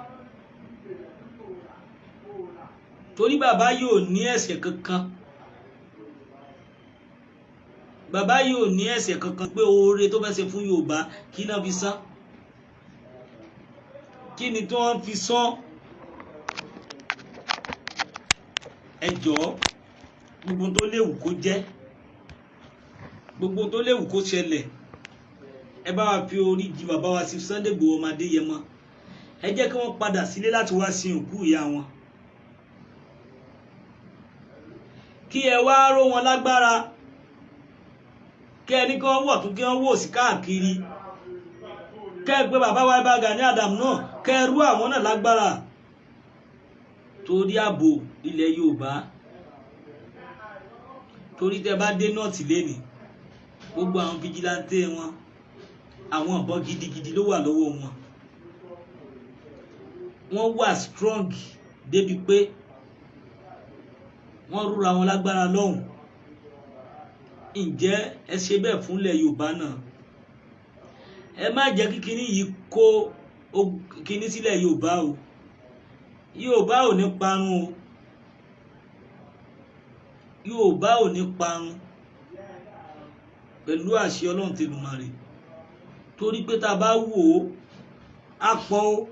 torí bàbá yóò ní ẹ̀ṣẹ̀ kankan, bàbá yóò ní ẹ̀ṣẹ̀ kankan pé oore tó fẹ́ ṣe fún Yorùbá, kí náà fi san, kí ni tí wọ́n fi san? Ẹ jọ̀ọ́, gbogbo tó léwu kó jẹ́, gbogbo tó léwu kó ṣẹlẹ̀, ẹ bá wa fi orí jì bàbá wa sí Sunday Igboho ọmọ Adéyẹmọ. Ẹ jẹ́ kí wọ́n padà sílé láti wá sin òkú ìyá wọn, kí ẹ wá ró wọn lágbára, kí ẹ ní kí wọ́n wọ̀ tún, kí wọ́n wò sí káàkiri, kẹ́ ẹ pé bàbá wa Ìbà Gani Adams náà, kẹ́ ẹ rú àwọn náà lágbára torí ààbò ilẹ̀ Yorùbá. Torí tẹ́ bá dé nọ́ọ̀tì lẹ́nìí, gbogbo àwọn fijilantè wọn, àwọn ìbọn gidigidi ló wà lọ́wọ́ wọn. Wọ́n wà strong débi pé wọ́n rúra wọn lágbára lọ́hùn. Ǹjẹ́ ẹ ṣe bẹ́ẹ̀ fúnlẹ̀ Yorùbá náà? Ẹ má jẹ́ kí kinní yìí kó kinní sílẹ̀ Yorùbá o. Yorùbá ò ní parun o, Yorùbá ò ní parun pẹ̀lú àṣẹ Ọlọ́run tèlùmọ̀rè. Torí pé tá a bá wò ó, á pọ̀ o.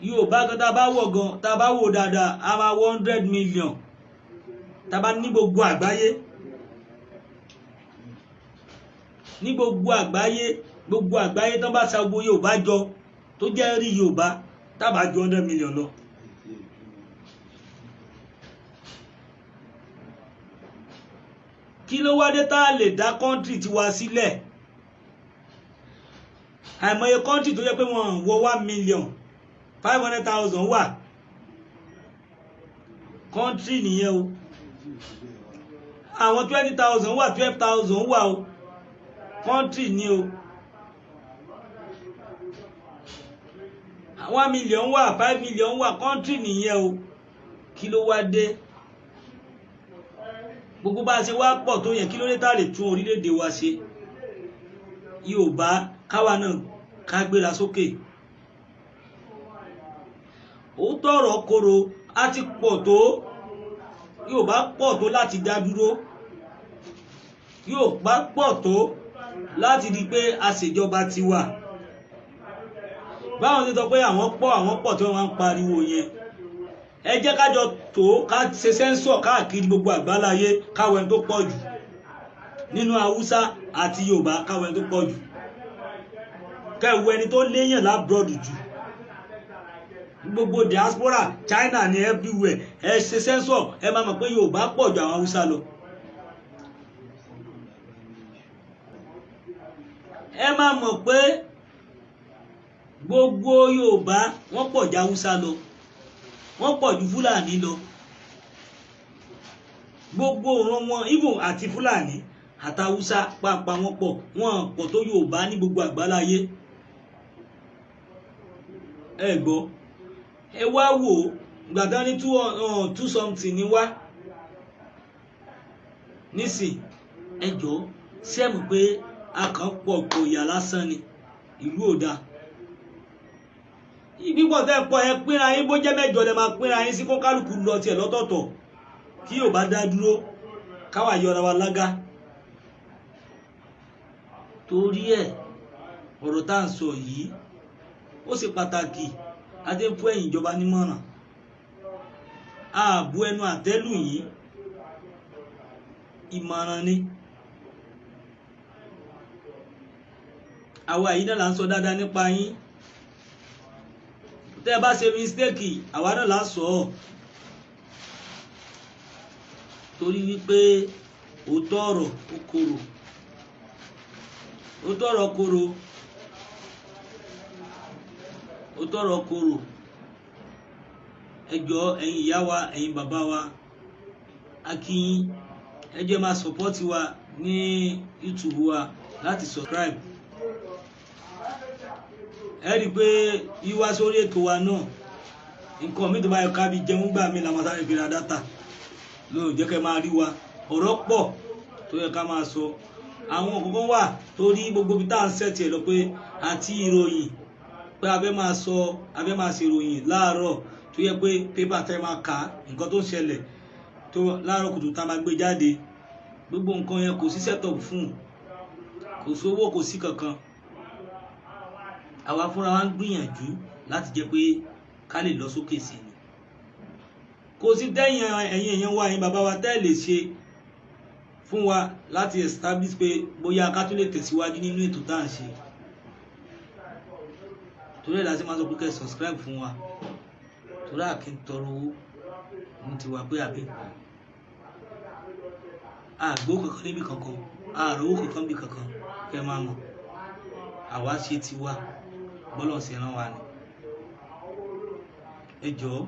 Yorùbá gan, tá a bá wọ̀ gan, tá a bá wò dáadáa, a máa 100 million tá a bá ní gbogbo àgbáyé. Ní gbogbo àgbáyé, gbogbo àgbáyé tán bá sa gbogbo Yorùbá jọ tó jẹ́ rí Yorùbá, tábà ju 100 million lọ. Kí ló wá dé tá a lè dá kọ́ńtì tiwa sílẹ̀? Àìmọye kọ́ńtì tó jẹ́ pé wọ́n wọ 1,500,000 wà, kọ́ńtì nìyẹn o. Àwọn 20,000 wà, 12,000 wà o, kọ́ńtì ni o. 1 million wà, 5 million wà, kọ́ńtì nìyẹn o. Kí ló wá dé? Gbogbo bá a ṣe wá pọ̀ tó yẹn, kí ló dé tá a lè tún orílẹ̀-èdè wa ṣe? Yorùbá káwa náà ká gbéra sókè. Òótọ́ ọ̀rọ̀ koro, a ti pọ̀ tó, Yorùbá pọ̀ tó láti dá dúró. Yorùbá pọ̀ tó láti di pé a ṣèjọba tiwa. Báwọn ti sọ pé àwọn pọ̀, àwọn pọ̀ tí wọ́n máa ń pariwo yẹn, ẹ jẹ́ ká jọ tó ká ṣe sẹ́ńsọ̀ káàkiri gbogbo àgbáláyé, káwọn ẹni tó pọ̀ jù nínú Haúsá àti Yorùbá, káwọn ẹni tó pọ̀ jù, kẹwọ ẹni tó léyàn lábúrọ̀dù jù, gbogbo diaspora, China ní everywhere. Ẹ ṣe sẹ́ńsọ̀, ẹ máa mọ̀ pé Yorùbá pọ̀ ju àwọn Haúsá lọ. Ẹ máa mọ̀ pé gbogbo Yorùbá wọ́n pọ̀ ju Haúsá lọ, wọ́n pọ̀ ju Fúlàní lọ. Gbogbo òran wọn, Ìgbò àti Fúlàní àtàwùsá pàápàá, wọ́n pọ̀, wọ́n pọ̀ tó Yorùbá ní gbogbo àgbáláyé. Ẹ gbọ́, ẹ wá wò ó, gbàdán ní two something ní wá nísìn. Ẹ jọ sẹ́mu pé a kàn pọ̀ pọ̀ ìyà lásán ni, ìlú ò dáa. Ìgbìpọ̀ tẹ́ pọ̀, ẹ pínra yín, bó jẹ́ mẹ́jọ lẹ máa pínra yín sí, kó kálukú lọ tiẹ̀ lọ́tọ̀ọ̀tọ̀, kí Yorùbá dá dúró, káwa yọra wa lága. Torí ẹ̀, ọ̀rọ̀ tá à ń sọ yìí ó ṣe pàtàkì. Adé fún ẹ̀yin ìjọba nímọ̀ràn, ààbò ẹnu àtẹ́lù yìí, ìmọ̀ràn ni. Àwa yìí náà là ń sọ dáadáa nípa yín. Tẹ́ ẹ bá ṣe mistake, àwa náà là ń sọ ọ́, torí wípé òótọ́ ọ̀rọ̀ ó korò, òótọ́ ọ̀rọ̀ korò, òótọ́ ọ̀rọ̀ korò. Ẹ jọ̀ọ́, ẹ̀yin ìyá wa, ẹ̀yin bàbá wa, a kí yín. Ẹ jọ̀ọ́, máa support wa ní YouTube wa láti subscribe. Ẹ rí i pé wíwá sórí ètò wa náà, nǹkan mi tó bá yẹ ká bí jẹun gbà mí làwọn sáré fi ra data lóò jẹ́ kẹ́ máa rí wa. Ọ̀rọ̀ pọ̀ tó yẹ ká máa sọ. Àwọn kọ̀ọ̀kan wà torí gbogbo ibi tá à ń sẹ̀tì ẹ̀ lọ pé àti ìròyìn pé a fẹ́ máa sọ, a fẹ́ máa ṣe ìròyìn láàárọ̀, tó yẹ pé pépà tẹ́ máa kà nǹkan tó ń ṣẹlẹ̀ tó láàárọ̀ kùtù tá a máa gbé jáde. Gbogbo nǹkan yẹn kò sí setup fún, kò sówó, kò sí kankan. Àwa fúnra wa ń gbìyànjú láti jẹ́ pé ká lè lọ sókè sí ni. Kò sí tẹ́yìn ẹ̀yin èèyàn wa, ẹ̀yin bàbá wa, tẹ́ lè ṣe fún wa láti establish pé bóyá ká tún lè tẹ̀síwájú nínú ètò tá à ń ṣe. Torí ẹ̀ láti máa sọ pé kẹ́ subscribe fún wa, torí àkí ń tọrọ owó ní tiwa pé àbí nǹkan àgbo kankan níbi kankan, àròwó kankan níbi kankan. Kẹ́ máa mọ̀ àwa ṣe tiwa, bọ́lọ̀ sí rán wa ni. Ẹ jọ̀ọ́,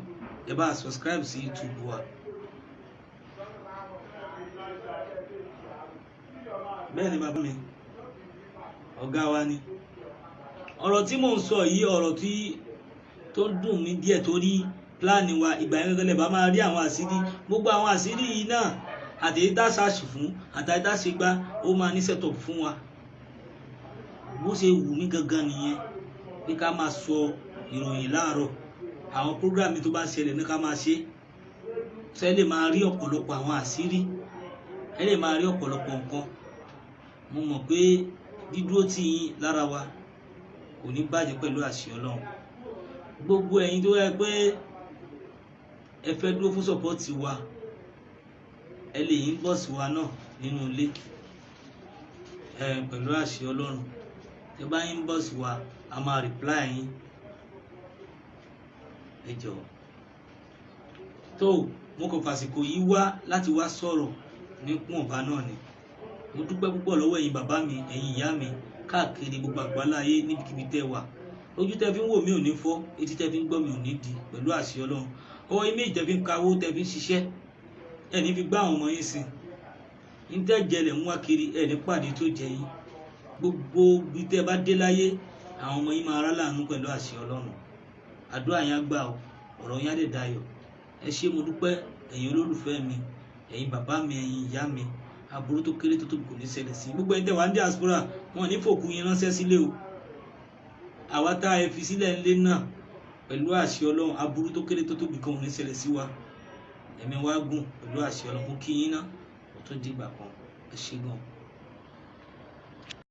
ẹ bá subscribe sí YouTube wa. Bẹ́ẹ̀ ni bàbá mi, ọ̀gá wa ni. Ọ̀rọ̀ tí mò ń sọ yìí, ọ̀rọ̀ tí tó ń dùn mí díẹ̀, torí pílánì wa ìgbà yẹn gẹ́gẹ́ bá máa rí àwọn àṣírí, gbogbo àwọn àṣírí yìí náà, àtẹ̀yí tá ṣáàṣì fún, àtẹ̀yí tá ṣe gbá, ó máa ní setup fún wa. Bó ṣe wù mí gangan nìyẹn, pé ká máa sọ ìròyìn láàárọ̀, àwọn program tó bá ṣẹlẹ̀ ní ká máa ṣe, ṣe lè máa rí ọ̀pọ̀lọpọ̀ àwọn àṣírí, ẹ lè máa rí ọ̀pọ̀lọpọ̀ nǹkan. Mo mọ̀ pé dídúró tì yín lára wa kò ní bàjẹ́ pẹ̀lú àṣẹ Ọlọ́run. Gbogbo ẹ̀yin tó yẹ pé ẹ fẹ́ dúró fún support wa, ẹ lè inbox wa náà nínú ilé. Pẹ̀lú àṣẹ Ọlọ́run, tẹ bá inbox wa, a máa reply yín. Ẹ jọ̀ọ́, tó mo kàn fàsìkò yìí wá láti wá sọ̀rọ̀ nípọ̀nba náà ni. Mo dúpẹ́ púpọ̀ lọ́wọ́ ẹ̀yin bàbá mi, ẹ̀yin ìyá mi káàkiri gbogbo àgbáláyé, níbikíbi tẹ́ wà. Ojú tẹ́ fi ń wò mí ò ní fọ́, etí tẹ́ fi ń gbọ́ mi ò ní di, pẹ̀lú àṣẹ Ọlọ́run. Ọwọ́ yín méjì tẹ́ fi ń kawó, tẹ́ fi ń ṣiṣẹ́, ẹ̀ ní fi gbá àwọn ọmọ yín sìn ní tẹ́ jẹlẹ̀ ń wá kiri, ẹ̀ ní pàdé tó jẹ yín. Gbogbo bí tẹ́ bá dé láyé, àwọn ọmọ yín máa rá láàánú pẹ̀lú àṣẹ Ọlọ́run. Àdúrà yín á gbà o, ọ̀rọ̀ yín á lè dayọ̀. Ẹ ṣé, mo dúpẹ́, ẹ̀yin olólùfẹ́ mi, ẹ̀yin bàbá mi, ẹ̀yin ìyá mi. Aburú tó kéré tó tóbi kò ní ṣẹlẹ̀ sí gbogbo ẹni tẹ́ wà ní diaspora. Wọn ní fòkú yín ránṣẹ́ sílé o. Àwa tá ẹ fi sílẹ̀ ńlé náà, pẹ̀lú àṣẹ Ọlọ́run, aburú tó kéré tó tóbi kan ò ní ṣẹlẹ̀ sí wa. Ẹ̀mí wa gùn pẹ̀lú àṣẹ Ọlọ́run. Mo kí yín ná, ó tún dìgbà kan. Ẹ ṣé gan.